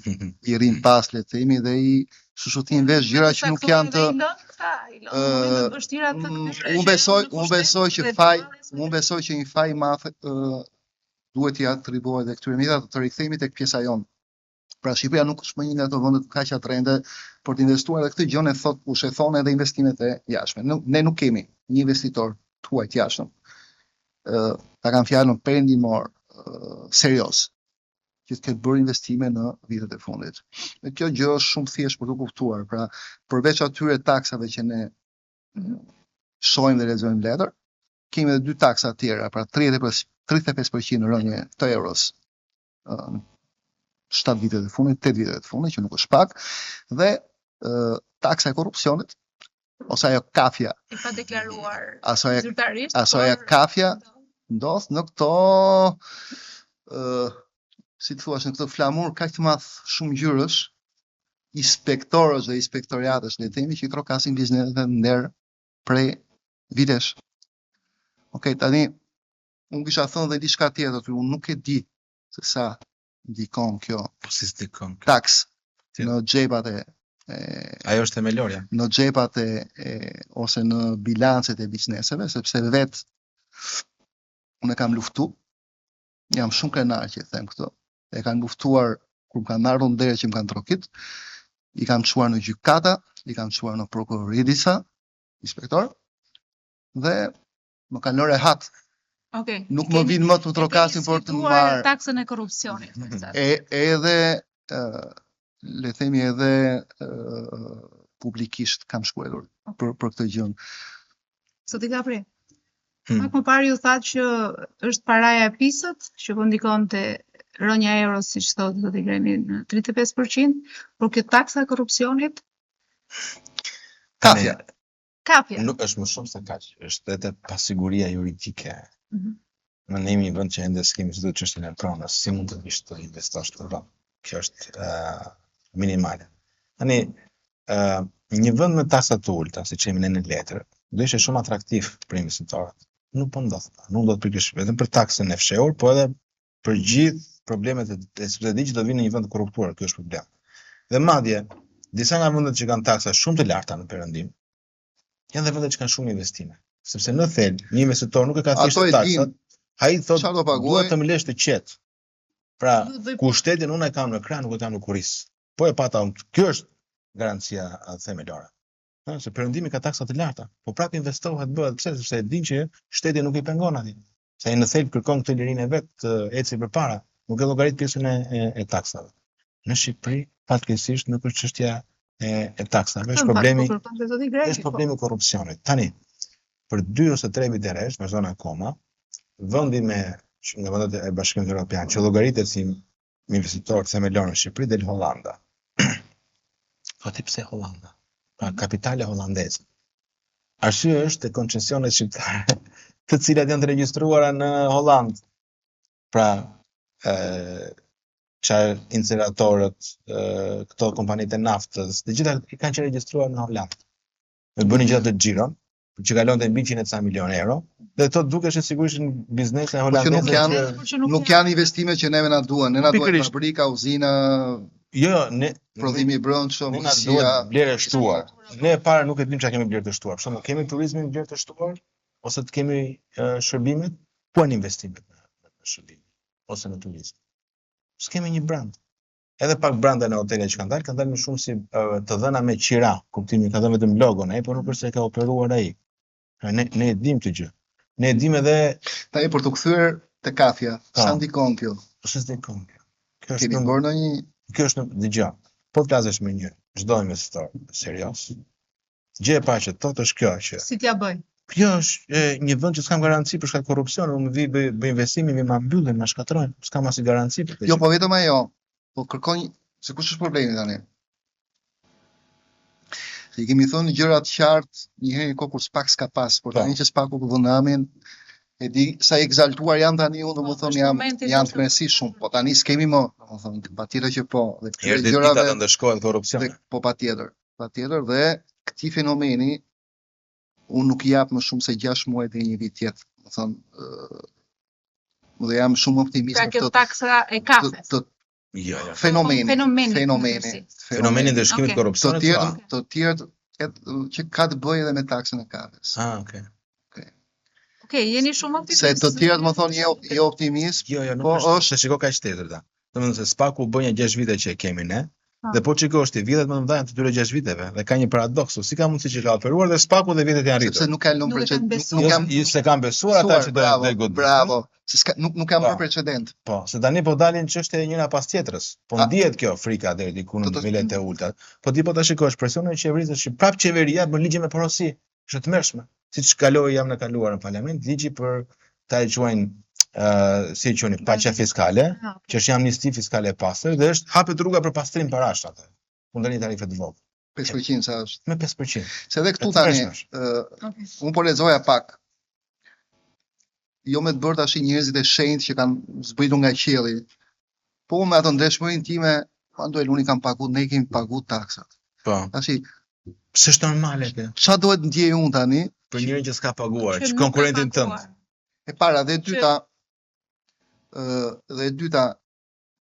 i rrin pas le të themi dhe i shushutin vesh gjëra që nuk janë të vështira të mm, Unë besoj, unë besoj që faj, unë besoj që një faj i madh duhet t'i atribuohet edhe këtyre megjithatë të rikthehemi tek pjesa jonë. Pra Shqipëria nuk është më një nga ato vende kaq atrahente për të investuar dhe këtë gjë e thotë kush e thonë edhe investimet e jashtme. Nuk, ne nuk kemi një investitor të huaj të jashtëm. Ë ta kam fjalën perëndimor serioz që të ketë bërë investime në vitet e fundit. Dhe kjo gjë është shumë thjesht për t'u kuptuar. Pra, përveç atyre taksave që ne shohim dhe lexojmë në letër, kemi edhe dy taksa të tjera, pra 35 35% rënie të euros në 7 vitet e fundit, 8 vitet e fundit, që nuk është pak, dhe taksa e korrupsionit ose ajo kafja e pa deklaruar zyrtarisht, ose ajo kafja ndodh në këto ë si të thuash në këtë flamur kaq të madh shumëngjyrësh inspektorësh dhe inspektoriatesh, le të themi që i trokasin bizneset në derë prej vitesh. Okej, tani unë kisha thënë dhe diçka tjetër aty, unë nuk e di se sa ndikon kjo Po si s'ndikon kjo? taks në xhepat e, e Ajo është themelorja. në xhepat e, e ose në bilancet e bizneseve, sepse vetë unë e kam luftu, jam shumë krenar që e them këtë, e kam luftuar kur më kanë ardhur në derë që më kanë trokit, i kam çuar në gjykata, i kam çuar në prokurori disa inspektor dhe më kanë lënë rehat. Okej. Nuk më vijnë më të trokasin për të marrë taksën e korrupsionit. E edhe ë le të themi edhe ë publikisht kam shkruar për për këtë gjë. Zoti Kapri. Hmm. Pak më parë ju thatë që është paraja e pisët që po ndikon te rënia e euros, siç thotë zoti Gremi, në 35%, por kjo taksa e korrupsionit Kafja. Kafja. Nuk është më shumë se kaq, është edhe pasiguria juridike. Mm -hmm. Ne jemi një vend që ende s'kemi zgjidhur çështjen e pronës, si mund të vish të investosh në vend? Kjo është uh, minimale. Tani, uh, një vend me taksa të ulëta, siç jemi ne në letër, do ishte shumë atraktiv për investitorët. Nuk po ndodh. Nuk ndodh pikërisht vetëm për taksën e fshehur, po edhe për gjithë problemet e, e sepse di që do vinë në një vend të korruptuar, ky është problem. Dhe madje, disa nga vendet që kanë taksa shumë të larta në perëndim, janë dhe vendet që kanë shumë investime. Sepse në thelb, një investitor nuk e ka thjesht taksat, ai thotë duhet të më lësh të qetë. Pra, ku shtetin unë e kam në krah, nuk e kam në kurriz. Po e pata unë, kjo është garancia themelore. Ëh, se perëndimi ka taksa të larta, po prapë investohet, bëhet, pse? Sepse e din që shteti nuk i pengon atij. Se ai në thelb kërkon këtë lirinë e vet të ecë përpara, nuk e llogarit pjesën e, e, e taksave. Në Shqipëri, fatkeqësisht nuk është çështja e, e taksave, është problemi po është po. problemi i korrupsionit. Tani, për 2 ose 3 vite rresht, vazhdon akoma, vendi me që nga vendet e Bashkimit Evropian që llogaritet si investitor themelor në Shqipëri del Hollanda. Po ti pse Hollanda? Pra kapitale holandeze. Arsyeja është te koncesionet shqiptare, të cilat janë të regjistruara në Hollandë. Pra, ë ça inceneratorët, këto kompanitë e naftës, të gjitha i kanë qenë regjistruar në Hollandë. Dhe bënin gjithë atë xhiron, që kalonte mbi 100 e ca milionë euro, dhe këto dukeshin sigurisht biznese po holandeze. Nuk janë që nuk, nuk janë investime që neve na duhen, ne na duhen fabrika, uzina, jo, jo, ne prodhimi i brendshëm, ne na duhet vlerë e shtuar. Ne e para nuk e dimë çka kemi vlerë të shtuar. Për shembull, kemi turizmin vlerë të shtuar ose të kemi uh, shërbimet, ku janë investimet në, në shërbim ose në turizëm? S'kemi një brand. Edhe pak brande në hotele që kanë dalë, kanë dalë më shumë si të dhëna me qira, kuptimi ka dhënë vetëm logon ai, por nuk është se e ka operuar ai. Ne ne e dimë këtë gjë. Ne e dimë edhe tani për t'u kthyer te kafja, sa ndikon kjo? Po si ndikon kjo? Kjo është Kemi bërë ndonjë Kjo është dëgjo. Po të flasësh me një çdo investitor serioz, Gjë e parë që thotë është kjo që si t'ia bëj? Kjo është e, një vend që s'kam garanci për shkak korrupsionit, unë vi bëj, bëj investimin, vi ma mbyllin, ma shkatërrojnë, s'kam asnjë garanci për këtë. Jo, po vetëm ajo. Po kërkon se kush është problemi tani? Se i kemi thënë gjërat qartë një herë një kohë kur SPAK s'ka pas, por po. tani që SPAK-u po vë namin. E di sa i ekzaltuar jam tani unë, Po, domethënë është jam momenti jam për të- tmerrësisht shumë, po tani s'kemi më, domethënë patjetër që po, dhe këtyre Erdhi dita gjërave të ndëshkohet korrupsioni. dhe po patjetër, patjetër dhe këtij fenomeni unë nuk i jap më shumë se 6 muaj deri një vit tjetër, domethënë ë dhe jam shumë optimist Pra për kjo këtë taksa e të, kafes. të Jo, jo. fenomeni, Fenomeni, fenomeni, si. Fenomeni i ndëshkimit Okej. të të korrupsionit. tjerë, pa. të tjerë et- që ka të bëjë edhe me taksën e kafes. Ah, okay. Okej, jeni shumë optimist. Se të tjerët më thonë je je optimist, Jo, jo, nuk Po, është, është- se shiko kaq tjetër ta. Domethënë se Spaku u bë një 6 vite që e kemi ne. Po. Dhe po të shikosh ti vjedhjet më të mëdha janë të tyre 6 viteve dhe ka një paradoks, si ka mundësi që ka operuar dhe Spaku dhe vjedhjet janë rritur. sepse nuk kanë lënë Nuk e kanë precedent, nuk, besuar. nuk Jo, kanë jo, se kanë besuar ata që do bravo, do e godit. bravo, se s'ka, nuk nuk kanë Po. bërë precedent. Po, se tani po dalin çështje njëra pas tjetrës. Po A- ndihet kjo frika deri diku në Do të- nivelet e ulta. Po ti po ta shikosh presionin e qeverisë është që prap qeveria bën ligje me porosi. Është e tmerrshme. Siç kaloi javën e kaluar në parlament, ligji për ta e quajnë ë si e quani paqja fiskale, Ah, që është një amnisti fiskale e pastër dhe është hapet rruga për pastrim parash atë. Kundër një tarife të vogël, 5% sa është. me 5%. Se edhe këtu E tani, tmerrshme është. ë, okej. unë po lexoja pak. Jo me të bërë tash njerëzit e shenjtë që kanë zbritur nga qielli. Po unë me atë ndershmërinë time, Anduel, unë i kam pagu, ne i kemi pagu taksat. Po. Tashi, S'është normale kjo. çfarë duhet ndjej unë tani? Për njërin që s'ka paguar, Që që nuk ka konkurentin tënd. paguar. E para dhe e Që- dyta, ë dhe e dyta,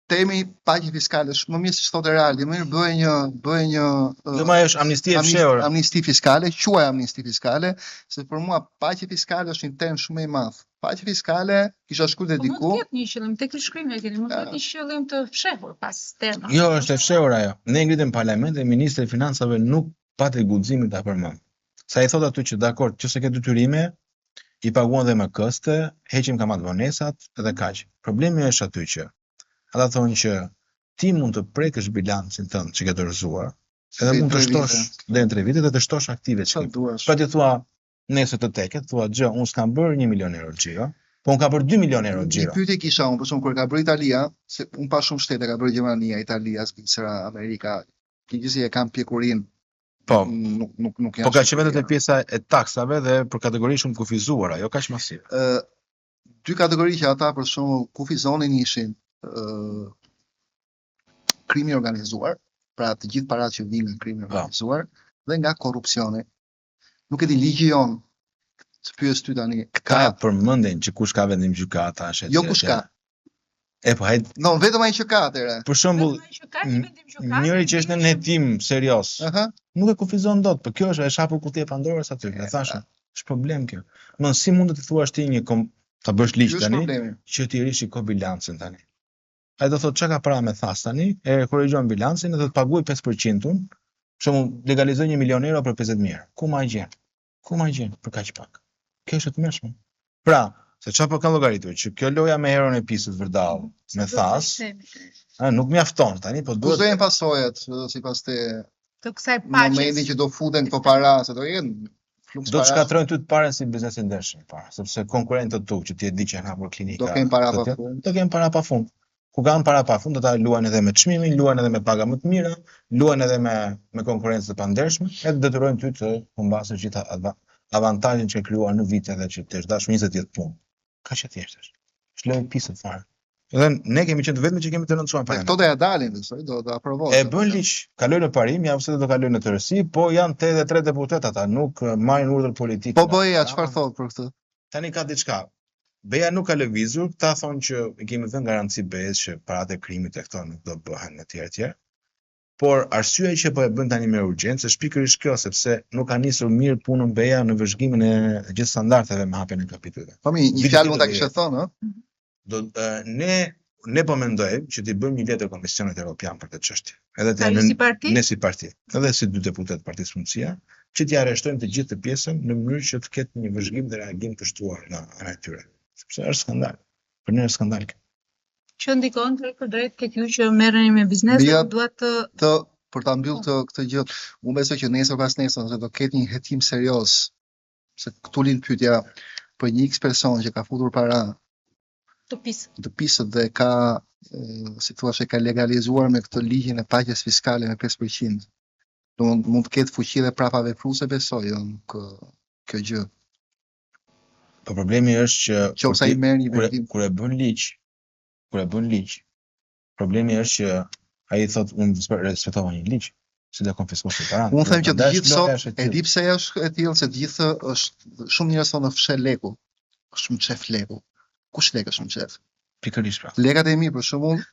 termi paqe fiskale është më mirë se thotë reali, më mirë bëj një bëj një ë, Jo, ma ajo është amnisti e amnisti, fshehur. amnisti fiskale, quaj amnisti fiskale, se për mua paqe fiskale është një term shumë i madh. Paqe fiskale kisha shkruar dhe Po mund diku, të ketë një qëllim, tek ky shkrim e keni, mund të ketë një qëllim të fshehur pas termave. Jo, është e fshehur ajo. Ne ngritëm parlament dhe ministri i financave nuk pati guximin ta përmend. Sa i thotë aty që dakord, nëse ke detyrime, i paguan dhe me këste, heqim kamat vonesat dhe kaq. Problemi është aty që ata thonë që ti mund të prekësh bilancin tënd që ke dorëzuar, edhe Deri mund të tre shtosh vite. deri në 3 vite dhe të shtosh aktive që çfarë ke. duash. Pra ti thua, nesër të teket, thua gjë, unë s'kam bërë 1 milion euro xhiro, po unë kam bërë 2 milion euro Një xhiro. pyetje kisha unë, për shembull kur e ka bërë Italia, se unë pa shumë shtete, ka bërë Gjermania, Italia, Zvicra, Amerika, gjithsesi e kanë pjekurinë, Po, nuk nuk nuk janë. Po ka që vetëm te Shqipëria. pjesa e taksave dhe për kategori shumë të kufizuara, jo kaq masive. Ë, dy kategori që ata për shembull kufizonin ishin ë krimi i organizuar, pra të gjithë paratë që vijnë nga krimi i Po. organizuar dhe nga korrupsioni. Nuk e di ligji jon, të pyes ty tani, Ka ka përmendin që kush ka vendim gjykata është jo kush ka. E po hajt, No, vetëm ai që ka atëherë. për shembull, Vetëm ai që ka një vendim gjykate, njëri që është në hetim serioz, Aha. nuk e kufizon dot, po kjo është e hapur kutia e Pandorës aty, e thashë. Është problem kjo. Më si mund të thuash ti një kom... ta bësh Ky ligj është tani problemi. që ti rishiko bilancin tani. Ai do thotë çka ka para me thas tani, e korrigjon bilancin dhe do të paguaj 5% unë. Për shembull, legalizoj 1 milion euro për 50.000 euro. Ku ma gjen? Ku ma gjen për kaq pak? Kjo është e tmerrshme. Pra, se çfarë po kanë llogaritur që kjo loja me eron e pisët vërdall, me thas, a, nuk mjafton tani, po Kush duhet do jenë pasojat ë, sipas te të kësaj në momentin paqes. që do futen këto para, se do jenë fluks do të parash, shkatrojnë ty të parën si biznes i ndershëm para, sepse konkurrentët tu që ti e di që janë hapur klinika, do kenë para të pa tjera, fund. do kenë para pa fund. Ku kanë para pa fund, do ta luajnë edhe me çmimin, luajnë edhe me paga më të mira, luajnë edhe me me konkurrencë të pandershme, e të detyrojnë ty të humbasësh gjithë ava- avantazhin që ke krijuar në vite dhe që të është dashur 20 vjet punë. Kaq e thjeshtë është. Është lojë pisët fare. Dhe ne kemi qenë të vetmi që kemi denoncuar Dhe para. këto do ja dalin, besoj, do do aprovohet. E bën ligj, kaloi në parim, ja pse do kaloj në tërësi, po janë 83 deputet ata, nuk eh, marrin urdhër politik. Po nga BE-ja Rama. çfarë thotë për këtë? Tani ka diçka. BE-ja nuk ka lëvizur, këta thonë që i kemi dhënë garanci BE-s që paratë e krimit e këto nuk do bëhen etj etj. Por arsyeja që po e bën tani me urgjencë është pikërisht kjo, sepse nuk ka nisur mirë punën BE-ja në vëzhgimin e gjithë standardeve me hapjen e kapitujve. Po mi, një Vitin fjalë mund ta tjetër do kishte thënë, ë? Do e, ne ne po mendojmë që t'i bëjmë një letër Komisionit Evropian për këtë çështje. Edhe Pra të ju si parti, ne si parti, edhe si dy deputetë të Partisë Mundësia, që t'i arrestojmë të gjithë të pjesën në mënyrë që të ketë një vëzhgim dhe reagim të shtuar nga ana e tyre, sepse është skandal. Për ne është skandal. kjo. që ndikon drejtpërdrejt tek ju që merreni me biznes, Bija- dhe dua të Të për ta mbyllur këtë këtë gjë, unë besoj që nesër pas nesër nëse do ketë një hetim serioz, se këtu lind pyetja për një X person që ka futur para të pisë. të pisët dhe ka e, si thua e ka legalizuar me këtë ligjin e paqes fiskale me 5%. Do mund, mund të ketë fuqi dhe prapa vepruese besoj, jo, nuk, kjo gjë. Po problemi është që Qoftë se ai merr një kur e, vendim. kur e bën ligj, kur e bën ligj, problemi është që ai thotë unë respektova një ligj, si do konfiskosh paranë. Unë them që të Prandaj gjithë loja sot është e tillë. di pse është e tillë, se të gjithë është shumë njerëz thonë fsheh leku. Është mshef leku. Kush lek është mshef? Pikërisht pra. Lekat e mi për shembull,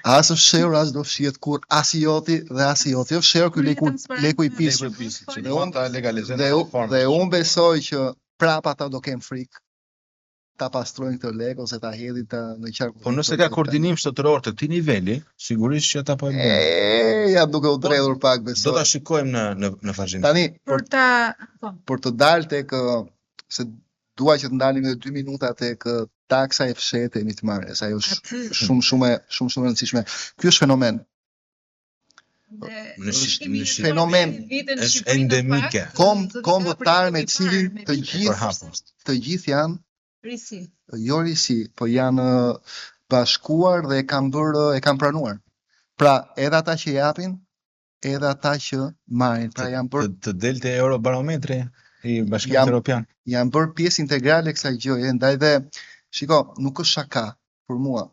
as është fshehur, as do fshihet kurr, as i joti dhe as i joti. Është fshehur ky leku, leku i pisë. Leku i pisë, që Dhe duan unë ta legalizojnë dhe në unë formë. dhe unë besoj që prapa ata do kenë frikë ta pastrojnë këtë lek ose ta hedhin ta në qark. Po nëse ka koordinim shtetëror të këtij niveli, sigurisht që ata po e bëjnë. E, ja duke u dredhur pak Do besoj. ta shikojmë në në në vazhdim. Tani për Për ta, po, për të dalë tek ë, se dua që të ndalim edhe 2 minuta tek ë, taksa e fshehtë e mitmarrjes. Ajo është aty shumë shumë e shumë shumë e rëndësishme. Ky është fenomen dhe Në është Shqip- në Shqip- fenomen vite në është Shqipëri në endemike. fakt, Kom- zoti kombëtar Kapri me kemi cilin parë, me të vite gjithë- Përhapur. të gjithë janë risi. jo risi, po janë ë, bashkuar dhe e kanë bërë e kanë pranuar. Pra, edhe ata që japin, edhe ata që marrin, pra janë bërë Të, të delte Eurobarometri i Bashkimit Jam- Evropian. janë bërë pjesë integrale e kësaj gjëje, ndaj dhe shiko, nuk është shaka për mua.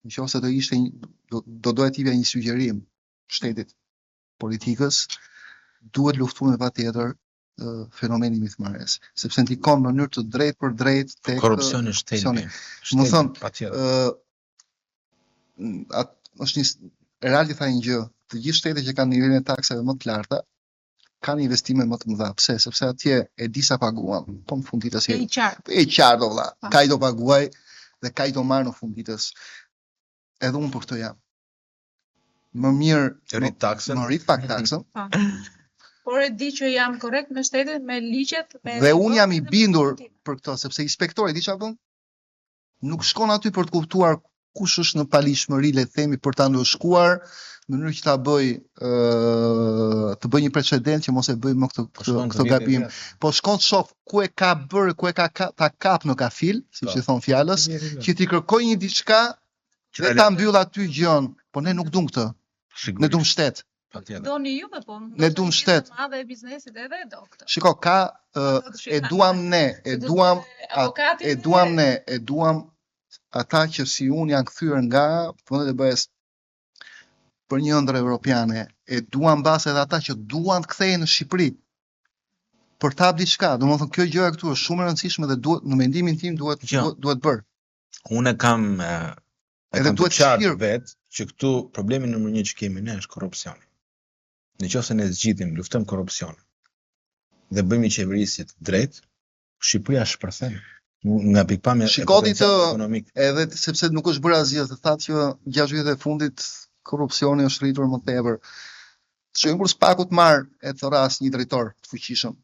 Në qoftë se do ishte një, do, do doja të jepja një sugjerim shtetit, politikës, duhet luftuar me patjetër ë, fenomeni i mitmarrjes, sepse ndikon në mënyrë të drejtë për drejtë tek ë, Korrupsioni është thelbi. Më thënë, patjetër. ë m, at, është një s- Eraldi tha një gjë, të gjithë shtetet që kanë nivelin e taksave më të larta kanë investime më të mëdha. Pse? Sepse atje e di sa paguan, po në fund ditës E je i qartë. e qartë o vlla, Po. kaq do paguaj dhe kaq do marr në fund ditës. Edhe unë për këtë jam. Më mirë më, Rrit taksën. më rrit pak taksën Po. Por e di që jam korrekt me shtetin, me ligjet, me dhe unë jam i dhe me bindur politimin. për këtë, sepse inspektori di çfarë bën? Nuk shkon aty për të kuptuar kush është në palishmëri, le të themi, për ta ndëshkuar në mënyrë që ta bëj ë të bëj një precedent që mos e bëj më këtë Po këtë, shkon të këtë vjetë gabim. vetë. Po shkon të shoh ku e ka bërë, ku e ka, ka ta kap në kafil, siç Po. i thon fjalës, që t'i kërkoj një diçka Që dhe ta ta mbyll aty gjën. Po ne nuk duam këtë. Ne Sigurisht, duam shtet. patjetër. Doni juve po. Ne duam shtet. Madhe e biznesit edhe e do këtë. Shiko, ka ë, Do të e shikojmë. duam ne, e Se do të duam thotë avokatin e duam ne, e duam ata që si unë janë kthyer nga vendet e BE-s për një ëndër evropiane, e duam mbase edhe ata që duan të kthehen në Shqipëri për të hap diçka. Domethënë kjo gjëja këtu është shumë e rëndësishme dhe duhet në mendimin tim duhet Jo. duhet, duhet bërë. Unë e kam e, e Edhe kam të duhet qartë shirë. vetë që këtu problemi numër 1 që kemi ne është korrupsioni. Në qoftë se ne zgjidhim, luftojmë korrupsionin dhe bëjmë një qeverisje të drejtë, Shqipëria shpërthen nga pikpamja e Shiko ti të- potencialit ekonomik. Edhe t- sepse nuk është bërë asgjë, se thatë që 6 vitet e fundit korrupsioni është rritur më tepër. Shohim kur Spaku të marr e të ras një drejtor të fuqishëm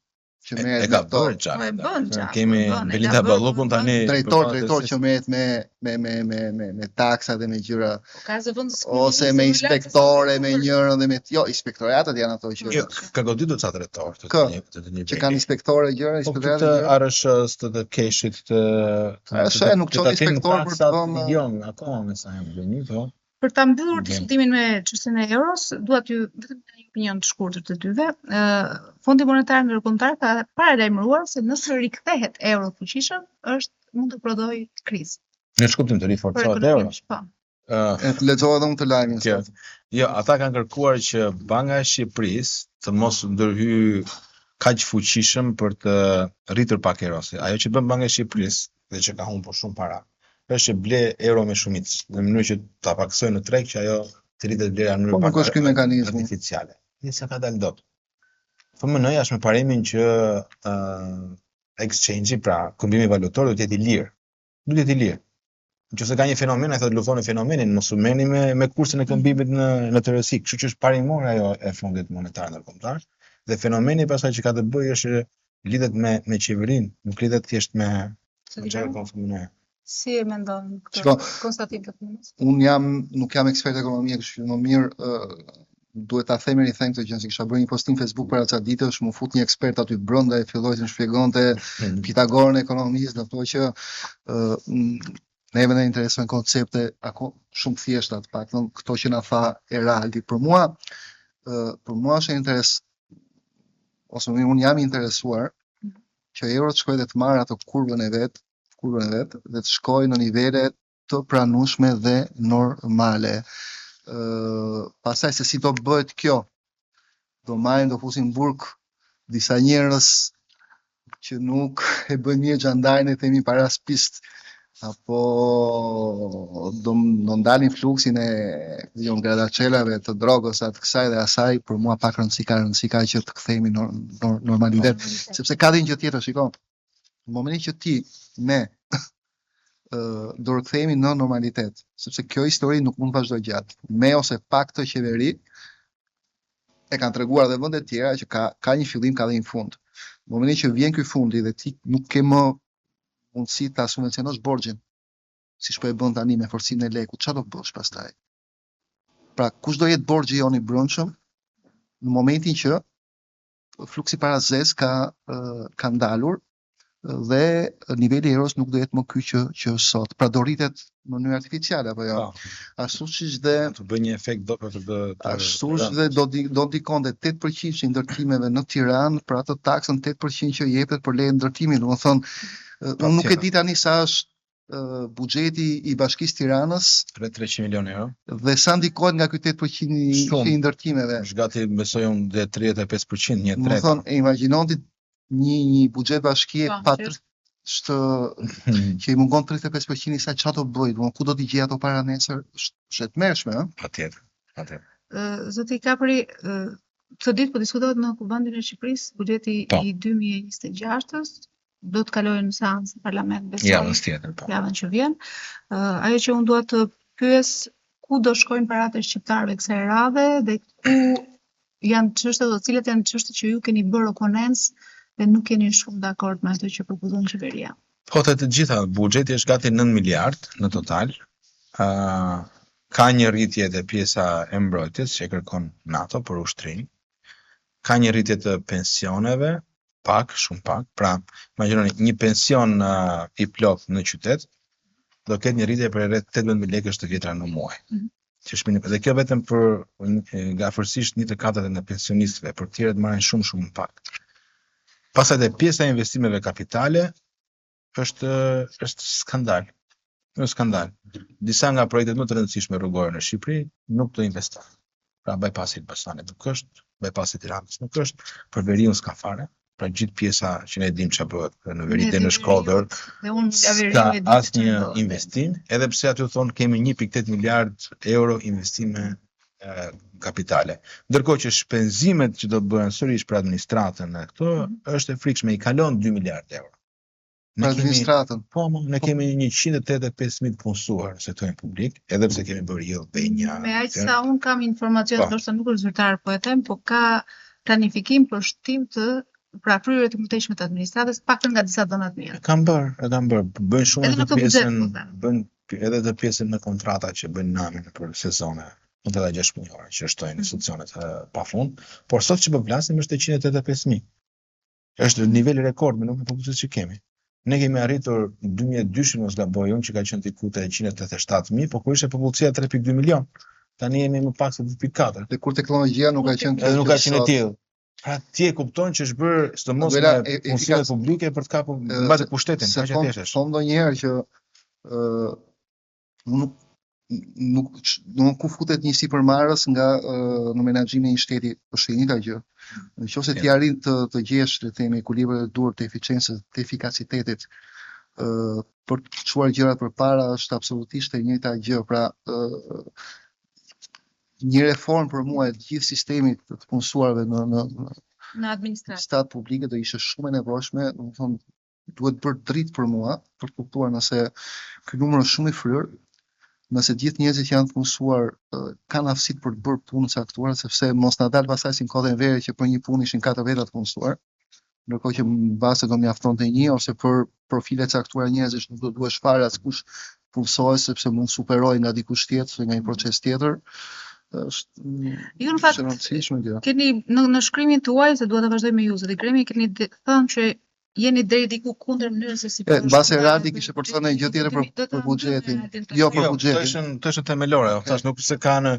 që E, merret e me ka këto bërë Po e Xhafa. bën Xhafa, Kemi e bën, e ka Belinda bërë, Ballukun e bën. tani drejtor përpara drejtor se- që merret me me me me me me taksa dhe me gjëra Po ka zëvendës ose me inspektore me njërën dhe me jo inspektoratat janë ato që Jo, ka goditur ca drejtor të Kë? të një të të një që kanë inspektore gjëra Po këtu inspektoratet të gjëra ARSH-s, të të kesh-it, të të ARSH nuk të çon tatim inspektor për të taksat, vënë- Jo, akoma me sa jam gjeni, po. Për ta mbyllur Vjen. diskutimin me çështjen e euros, dua t'ju vetëm një opinion të shkurtër të dyve. Ë Fondi Monetar Ndërkombëtar ka paralajmëruar se nëse rikthehet euro fuqishëm, është mund të prodhojë krizë. Në shkuptim të Për riforcohet euro. ekonominë, po. Ë, E të lexova edhe unë të lajmin Kjo. sot. Jo, ata kanë kërkuar që Banka e Shqipërisë të mos ndërhyj kaq fuqishëm për të rritur pak euro. Se Ajo që bën Banka e Shqipërisë dhe që ka humbur shumë para, është që ble euro me shumicë, në mënyrë që ta paksojë në treg që ajo të rritet vlera në Po mënyrë nuk pak është ky mekanizmi. artificiale. Dhe s'ka ka dalë dot. FMN-ja është me parimin që ë exchange-i, pra këmbimi valutor do të jetë i lirë. Do të jetë i lirë. Nëse ka një fenomen, ai thotë luftoni fenomenin, mos u merrni me me kursin e këmbimit në në tërësi. Kështu që është parimore ajo e Fondit Monetar Ndërkombëtar dhe fenomeni pastaj që ka të bëjë është që lidhet me me qeverinë, nuk lidhet thjesht me Se me di çfarë Bërë, kërkon FMN-ja. Si e mendon këtë Shiko, konstatim të punës? unë jam nuk jam ekspert ekonomie, kështu që më mirë ë, duhet ta them e rithem këtë gjë, se kisha bërë një postim në Facebook para ca ditësh, mu fut një ekspert aty brenda e filloi të më shpjegonte Pitagorën e ekonomisë, do të thotë që ë m, neve na interesojnë koncepte ako shumë të thjeshta, të paktën këto që na tha Eraldi. Për mua ë për mua është e interes ose më mirë unë jam i interesuar Mhm. që euro të shkojë dhe të marrë atë kurbën e vet, kurbën e vet dhe të shkojë në nivele të pranueshme dhe normale. Ë pastaj se si do bëhet kjo, do marrin do fusin burg disa njerëz që nuk e bëjnë mirë xhandarin e themi parasë pistë apo do do ndalin fluksin e jo gradaçelave të drogës atë kësaj dhe asaj për mua pak rëndësi ka rëndësi ka që të kthehemi në normalitet sepse ka dhe një gjë tjetër shiko në momentin që ti ne do rikthehemi në normalitet, sepse kjo histori nuk mund të vazhdojë gjatë. Me ose pa këtë qeveri e kanë treguar edhe vende të tjera që ka ka një fillim, ka dhe një fund. Në momentin që vjen ky fundi dhe ti nuk ke më mundësi ta subvencionosh borxhin, siç po e bën tani me forcimin e lekut, çfarë do bësh pastaj? Pra, kush do jetë borxhi jonë i brendshëm në momentin që fluksi parasë zezë ka ka ndalur dhe niveli i euros nuk do jetë më ky që që është sot. Pra do rritet në mënyrë artificiale apo jo? Po. Ashtu siç dhe të bëjë një efekt do për të të ashtu siç dhe do do ndikonte 8% i ndërtimeve në Tiranë për atë taksën 8% që jepet për leje ndërtimi, domethënë unë nuk e di tani sa është buxheti i Bashkisë Tiranës rreth 300 milionë euro. Dhe sa ndikohet nga ky 8% i, i ndërtimeve? Është gati besoj unë dhe 35%, një tretë. Domethënë, e imagjinon ti një një buxhet bashkie po, pa është që i mungon 35% i saj çfarë do bëjë, domethënë ku do t'i gjejë ato para nesër, është e tmerrshme, ëh. Patjetër, patjetër. Zoti Kapri, këtë ditë po diskutohet në Kuvendin e Shqipërisë buxheti po. i 2026-s, do të kalojë në seancë në parlament besoj. Javën tjetër, po. Javën që vjen. Uh, ajo që unë dua të pyes ku do shkojnë paratë e shqiptarëve kësaj radhe dhe ku janë çështjet do cilat janë çështjet që ju keni bërë oponencë dhe nuk jeni shumë dakord me ato që propozon qeveria. Po të të gjitha, buxheti është gati 9 miliard në total. Ë uh, ka një rritje te pjesa e mbrojtjes që e kërkon NATO për ushtrinë. Ka një rritje të pensioneve, pak, shumë pak. Pra, imagjinoni një pension uh, i plot në qytet do ketë një rritje për rreth 18000 lekësh të vjetra në muaj. Mm -hmm. Që është minim. Dhe kjo vetëm për nga afërsisht 1/4 e pensionistëve, për të tjerët marrin shumë shumë pak. Pastaj te pjesa e investimeve kapitale është është skandal. Është skandal. Disa nga projektet më të rëndësishme rrugore në Shqipëri nuk do investohen. Pra bypassi i Elbasanit nuk është, bypassi i Tiranës nuk është, për veriun s'ka fare. Pra gjithë pjesa që ne dimë çfarë bëhet në veri deri në Shkodër, dhe unë nga veriu e di asnjë investim, edhe pse aty thonë kemi 1.8 miliard euro investime kapitale. Ndërkohë që shpenzimet që do bëhen sërish për administratën në këto mm -hmm. është e frikshme, i kalon 2 miliard euro. Ne kemi administratën. Po, mo, ne po. kemi 185.000 të punësuar në sektorin publik, edhe pse kemi bërë e-Albania. Me aq sa un kam informacion, po. ndoshta nuk është zyrtar, po e them, po ka planifikim për shtim të pra fryrje të mëtejshme të administratës, paktën nga disa dhëna të mia. E kam bërë, e kam bërë. Bëjnë shumë edhe të pjesën, po bëjnë edhe të pjesën në kontrata që bëjnë namin për sezone, kontrata 6 mujore që shtojnë mm. institucionet pafund, por sot që po flasim është 185.000. Është nivel rekord me numrin e popullsisë që kemi. Ne kemi arritur 2002 mos gaboj unë që ka qenë diku te 187.000, po kur ishte popullsia 3.2 milion. Tani jemi më pak se 2.4. Dhe kur teknologjia nuk ka qenë kjo. Edhe nuk ka qenë e tillë. Pra ti e kupton që është bërë sidomos me punësime publike për të kapur mbajtur pushtetin, kaq e thjeshtë është. Thom ndonjëherë që ë nuk nuk nuk ku futet një sipërmarrës nga në menaxhimin e një shteti, është e njëjta gjë. Në qoftë se ti arrin të të gjesh, le të themi, ekuilibrin e duhur të eficiencës, të efikasitetit, ë për të çuar gjërat përpara është absolutisht e njëjta gjë. Pra, ë një reformë për mua e të gjithë sistemit të të punësuarve në në në administratë administratë publike do ishte shumë e nevojshme, domethënë duhet bërë dritë për mua për të kuptuar nëse ky numër është shumë i fryrë, nëse gjithë njerëzit që janë të punësuar kanë aftësitë për të bërë punë të caktuara, sepse mos na dal pastaj si në kohën e Enverit që për një punë ishin katër veta të punësuar ndërkohë që mbase do mjaftonte një ose për profile të caktuara njerëzish nuk do duhesh fare askush punësohet sepse mund superohej nga dikush tjetër ose nga një proces tjetër. Është ju në fakt rëndësishme kjo. Keni në në shkrimin tuaj se dua ta vazhdoj me ju zoti Gremi keni thënë që. Jeni deri diku kundër mënyrës se si po. Mbase Radi kishte për të thënë një gjë tjetër për për buxhetin. Jo për jo, buxhetin. Këto ishin këto ishin themelore, jo, thash nuk se kanë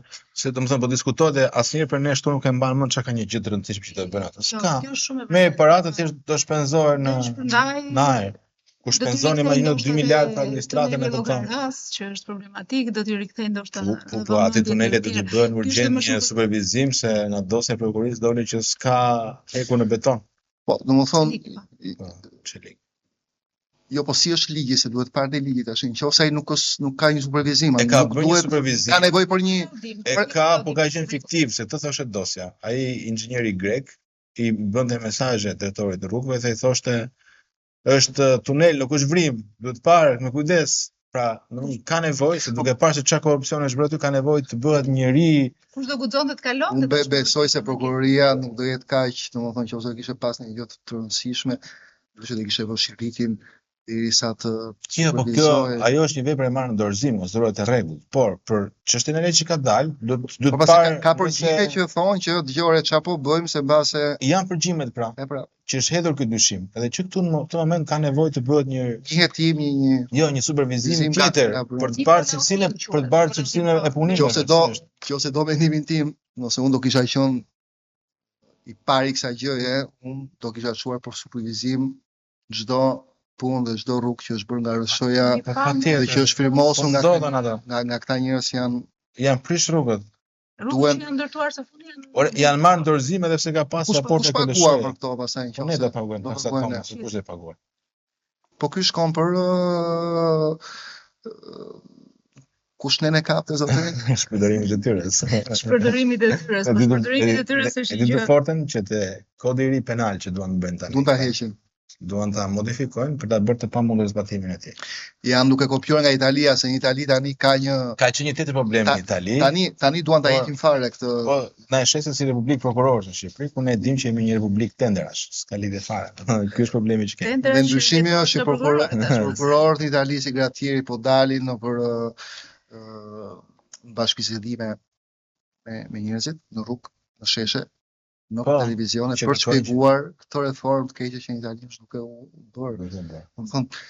se domethënë po diskutohet dhe asnjëri prej nesh këtu nuk e mban mend çka ka një gjë të rëndësishme që do të bëjnë ato. S'ka. Me paratë thjesht do shpenzohen në në ajër. Ku shpenzon imagjino 2 miliardë për administratën e kupton. Që është problematik, do t'i rikthejnë ndoshta. Po, po, po aty tunelet do t'i bëhen urgjent një supervizim se nga dosja e prokurorisë doli që s'ka hekur në beton. Po, domethënë po, çelik. Jo, po si është ligji, se duhet parë dhe ligji tash. Në qoftë se ai nuk është nuk ka një supervizim, ai nuk duhet supervizim. Ka nevojë për një E ka, po ka qenë fiktiv, se këtë thoshte dosja. Ai inxhinieri grek i bënte mesazhe drejtorit të rrugëve dhe i thoshte është tunel, nuk është vrimë, duhet parë me kujdes. Pra, nuk ka nevojë se duke parë se çfarë korrupsioni është bërë aty, ka nevojë të bëhet njëri Kush do guxonte të kalonte? Unë be, besoj se prokuroria nuk do jetë kaq, domethënë nëse kishte pas një gjë të rëndësishme, do të kishte vënë shiritin derisa të Jo, po kjo ajo është një vepër e marrë në dorëzim, konsiderohet e rregullt. Por për çështjen e re që ka dalë, do të po parë ka, ka përgjime që thonë që dëgjore çfarë po bëjmë se mbase janë përgjimet pra. E pra. Që është hedhur ky dyshim. Edhe që këtu në këtë moment ka nevojë të bëhet një një hetim, një një jo, një supervizim tjetër për të parë cilësinë për të parë cilësinë e punimeve. Nëse do, nëse do mendimin tim, nëse unë do kisha qenë i pari i kësaj gjëje, unë do kisha çuar për supervizim çdo punë dhe çdo rrugë që është bërë nga RSH-ja dhe që është firmosur nga nga nga këta njerëz që janë janë prish rrugët. Rrugët që janë ndërtuar së fundi janë Ore, janë marrë në dorëzim edhe pse ka pas raporte të KLSH. Kush për këto pastaj në Po ne do paguajmë taksat tona, se kush do i paguajë. Po ky shkon për kush ne ne kapte zotëri? Shpërdorimi i detyrës. Shpërdorimi i detyrës, po shpërdorimi i detyrës është një gjë. E fortën që te kodi i ri penal që duan të bëjnë tani. Duan ta heqin. Duan ta modifikojnë për ta bërë të pamundur zbatimin e tij. Janë duke kopjuar nga Italia, se në Itali tani ka një ka qenë një tjetër problem në Itali. Tani tani duan ta po, heqin fare këtë. Po, na e shesin si republikë prokurorësh në Shqipëri, ku ne dimë që jemi një republikë tenderash, s'ka lidhje fare. Ky është problemi që kemi. Dhe ndryshimi është që prokurorët në Itali si Gratteri po dalin nëpër ë bashkëbisedime me me njerëzit në rrugë, në sheshe, në po, televizione për të shpjeguar këtë reformë të keqe që në Itali është duke u bërë. Domethënë,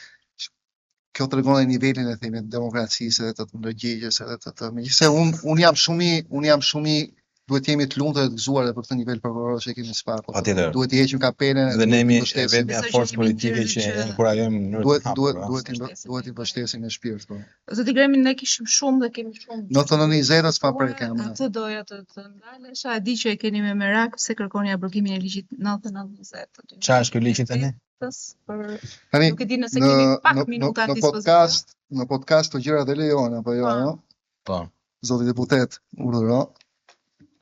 kjo tregon edhe nivelin e themi të demokracisë edhe të ndërgjegjes edhe të të megjithëse un un jam shumë i un jam shumë i duhet të jemi të lumtur dhe të gëzuar edhe për këtë nivel prokurorësh që kemi në SPAK. Patjetër. Duhet t'i heqim kapelen dhe ne jemi e vetmja forcë politike që e inkurajojmë në mënyrë të hapur. Duhet duhet duhet t'i mbështesim me shpirt po. Zoti Gremi ne kishim shumë dhe kemi shumë. 99 20-ës pa prekë. Atë doja të të ndalesha, e di që e keni me merak pse kërkoni abrogimin e ligjit 99 20. Çfarë është ky ligj tani? Për tani nuk e di nëse kemi pak minuta në podcast, në podcast të gjërat e lejohen apo jo, po. no? Po. Zoti deputet, urdhëro.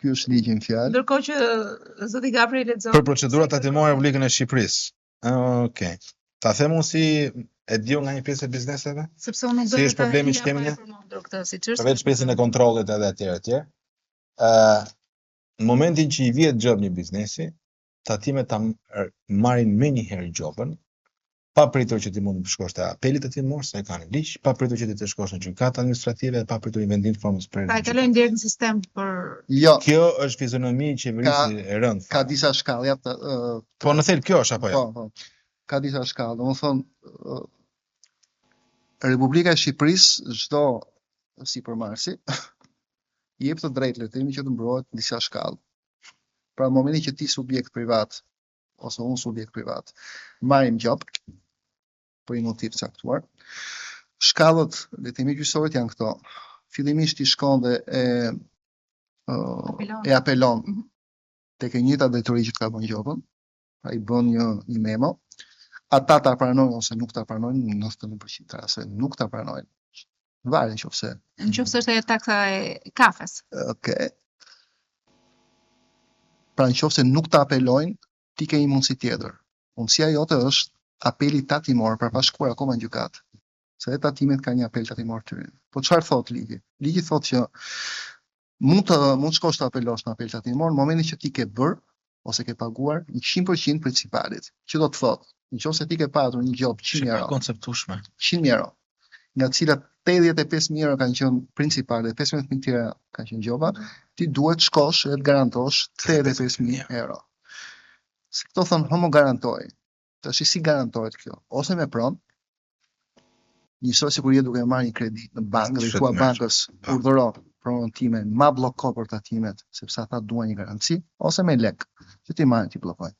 Ky është ligji në fjalë. Ndërkohë që zoti Gabri lexon. Për procedurat tatimore në Republikën e Shqipërisë. Okej. Okay. Ta them unë si e di nga një pjesë e bizneseve? Sepse unë nuk do si është problemi që kemi ne? Këtë si çështje. Përveç pjesën e kontrollit edhe etj etj. Ë në momentin që i vihet gjobë një biznesi, tatimet ta marrin menjëherë gjobën, pa pritur që ti mund të shkosh te apeli tatimor, se e ka në ligj, pa pritur që ti të shkosh në gjykatë administrative, pa pritur një vendim të formës prerë. Pra e kalojnë direkt në sistem për Jo. Kjo është fizionomi e qeverisë e rëndë. Ka disa shkallë, ja, të, uh, Po në thelb kjo është apo jo? Po, po. Ka disa shkallë, domethënë uh, Republika e Shqipërisë çdo sipërmarrësi i jep të drejtë le të themi që të mbrohet në disa shkallë. Pra në momentin që ti subjekt privat ose unë subjekt privat marrim gjobë për një motiv të caktuar, shkallët le të themi gjyqësoret janë këto. Fillimisht ti shkon dhe e e apelon mm -hmm. tek e njëjta drejtori që të ka vënë gjobën, pra i bën një një memo. Ata ta pranojnë ose nuk ta pranojnë, në 99% të rasteve nuk ta pranojnë. Varet në qoftë se në qoftë se është ajo taksa e kafes. Okej. Okay. Pra në qoftë se nuk ta apelojnë, ti ke një mundësi tjetër. Mundësia jote është apeli tatimor, pra pa shkuar akoma në gjykatë. Se edhe tatimet kanë një apel tatimor të tyre. Po çfarë thotë ligji? Ligji thotë që mund të mund të shkosh të apelosh në apel tatimor në momentin që ti ke bërë ose ke paguar 100% principalit. Që do të thotë, në qoftë se ti ke patur një gjobë 100 euro. konceptueshme. 100 euro, nga të cilat 85.000 euro kanë qenë principale dhe 15.000 tjera kanë qenë gjoba, ti duhet shkosh dhe të garantosh 85.000 euro. Se këto thonë homo garantoj. Tash si garantohet kjo? Ose me pronë, njësoj sikur je duke marrë një kredi në bankë dhe i thua bankës po. urdhëro pronën time, ma blloko për tatimet, sepse ata duan një garanci, ose me lek, që t'i marrin t'i bllokojnë.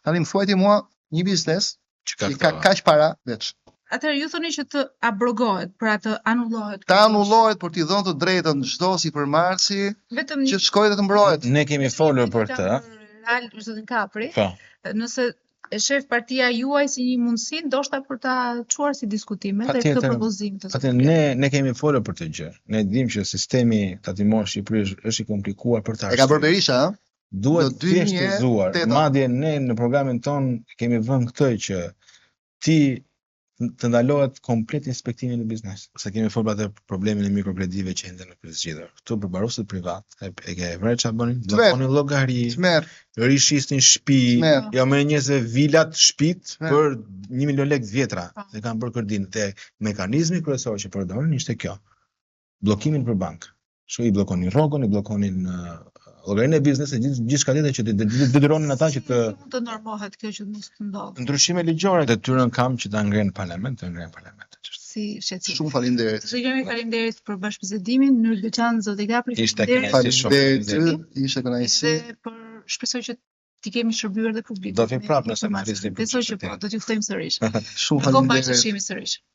Tani më thuaj ti mua një biznes që ka, ka kaq para veç. Atëherë ju thoni që të abrogohet, pra të anullohet. Të anullohet për t'i dhënë të drejtën çdo sipërmarrësi Vetëm që të shkojë dhe të mbrohet. Ne kemi folur për këtë. Real, zotin Kapri. Po. Nëse e shef partia juaj si një mundësi, ndoshta për ta çuar si diskutim edhe këtë propozim të Patjetër, ne ne kemi folur për këtë gjë. Ne dimë që sistemi tatimor në Shqipëri është, është i komplikuar për të E ka bërë Berisha, ëh? Duhet thjeshtëzuar. Madje ne në programin tonë kemi vënë këtë që ti të ndalohet komplet inspektimi në biznes. Se kemi folur për atë problemin e mikrokredive që ende nuk është zgjidhur. Këtu përmbaruesit privat, e, e ke vënë çfarë bënin? Bllokonin llogari, rishisnin shtëpi, ja merrnin njerëzve vilat, shtëpitë për 1 milion lekë të vjetra. Po. Dhe kanë bërë kërdinë. Dhe mekanizmi kryesor që përdorin ishte kjo. Bllokimin për bankë. Kështu i bllokonin rrogën, i bllokonin llogarinë e biznesit, gjithë gjithçka tjetër që të detyronin ata që të si mund të normohet kjo që mos të ndodhë. Ndryshime ligjore, detyrën kam që ta ngre në parlament, të ngre në parlament. Si shqetësim. Shumë faleminderit. Zoti faleminderit për bashkëbisedimin, në mënyrë të veçantë zoti Kapri. Ishte kënaqësi shumë. Faleminderit, ishte kënaqësi. Dhe për shpresoj që t'i kemi shërbyer dhe publikut. Do të vi prapë nëse më flisni për. Besoj që po, do t'ju ftojmë sërish. Shumë faleminderit. Do të shihemi sërish.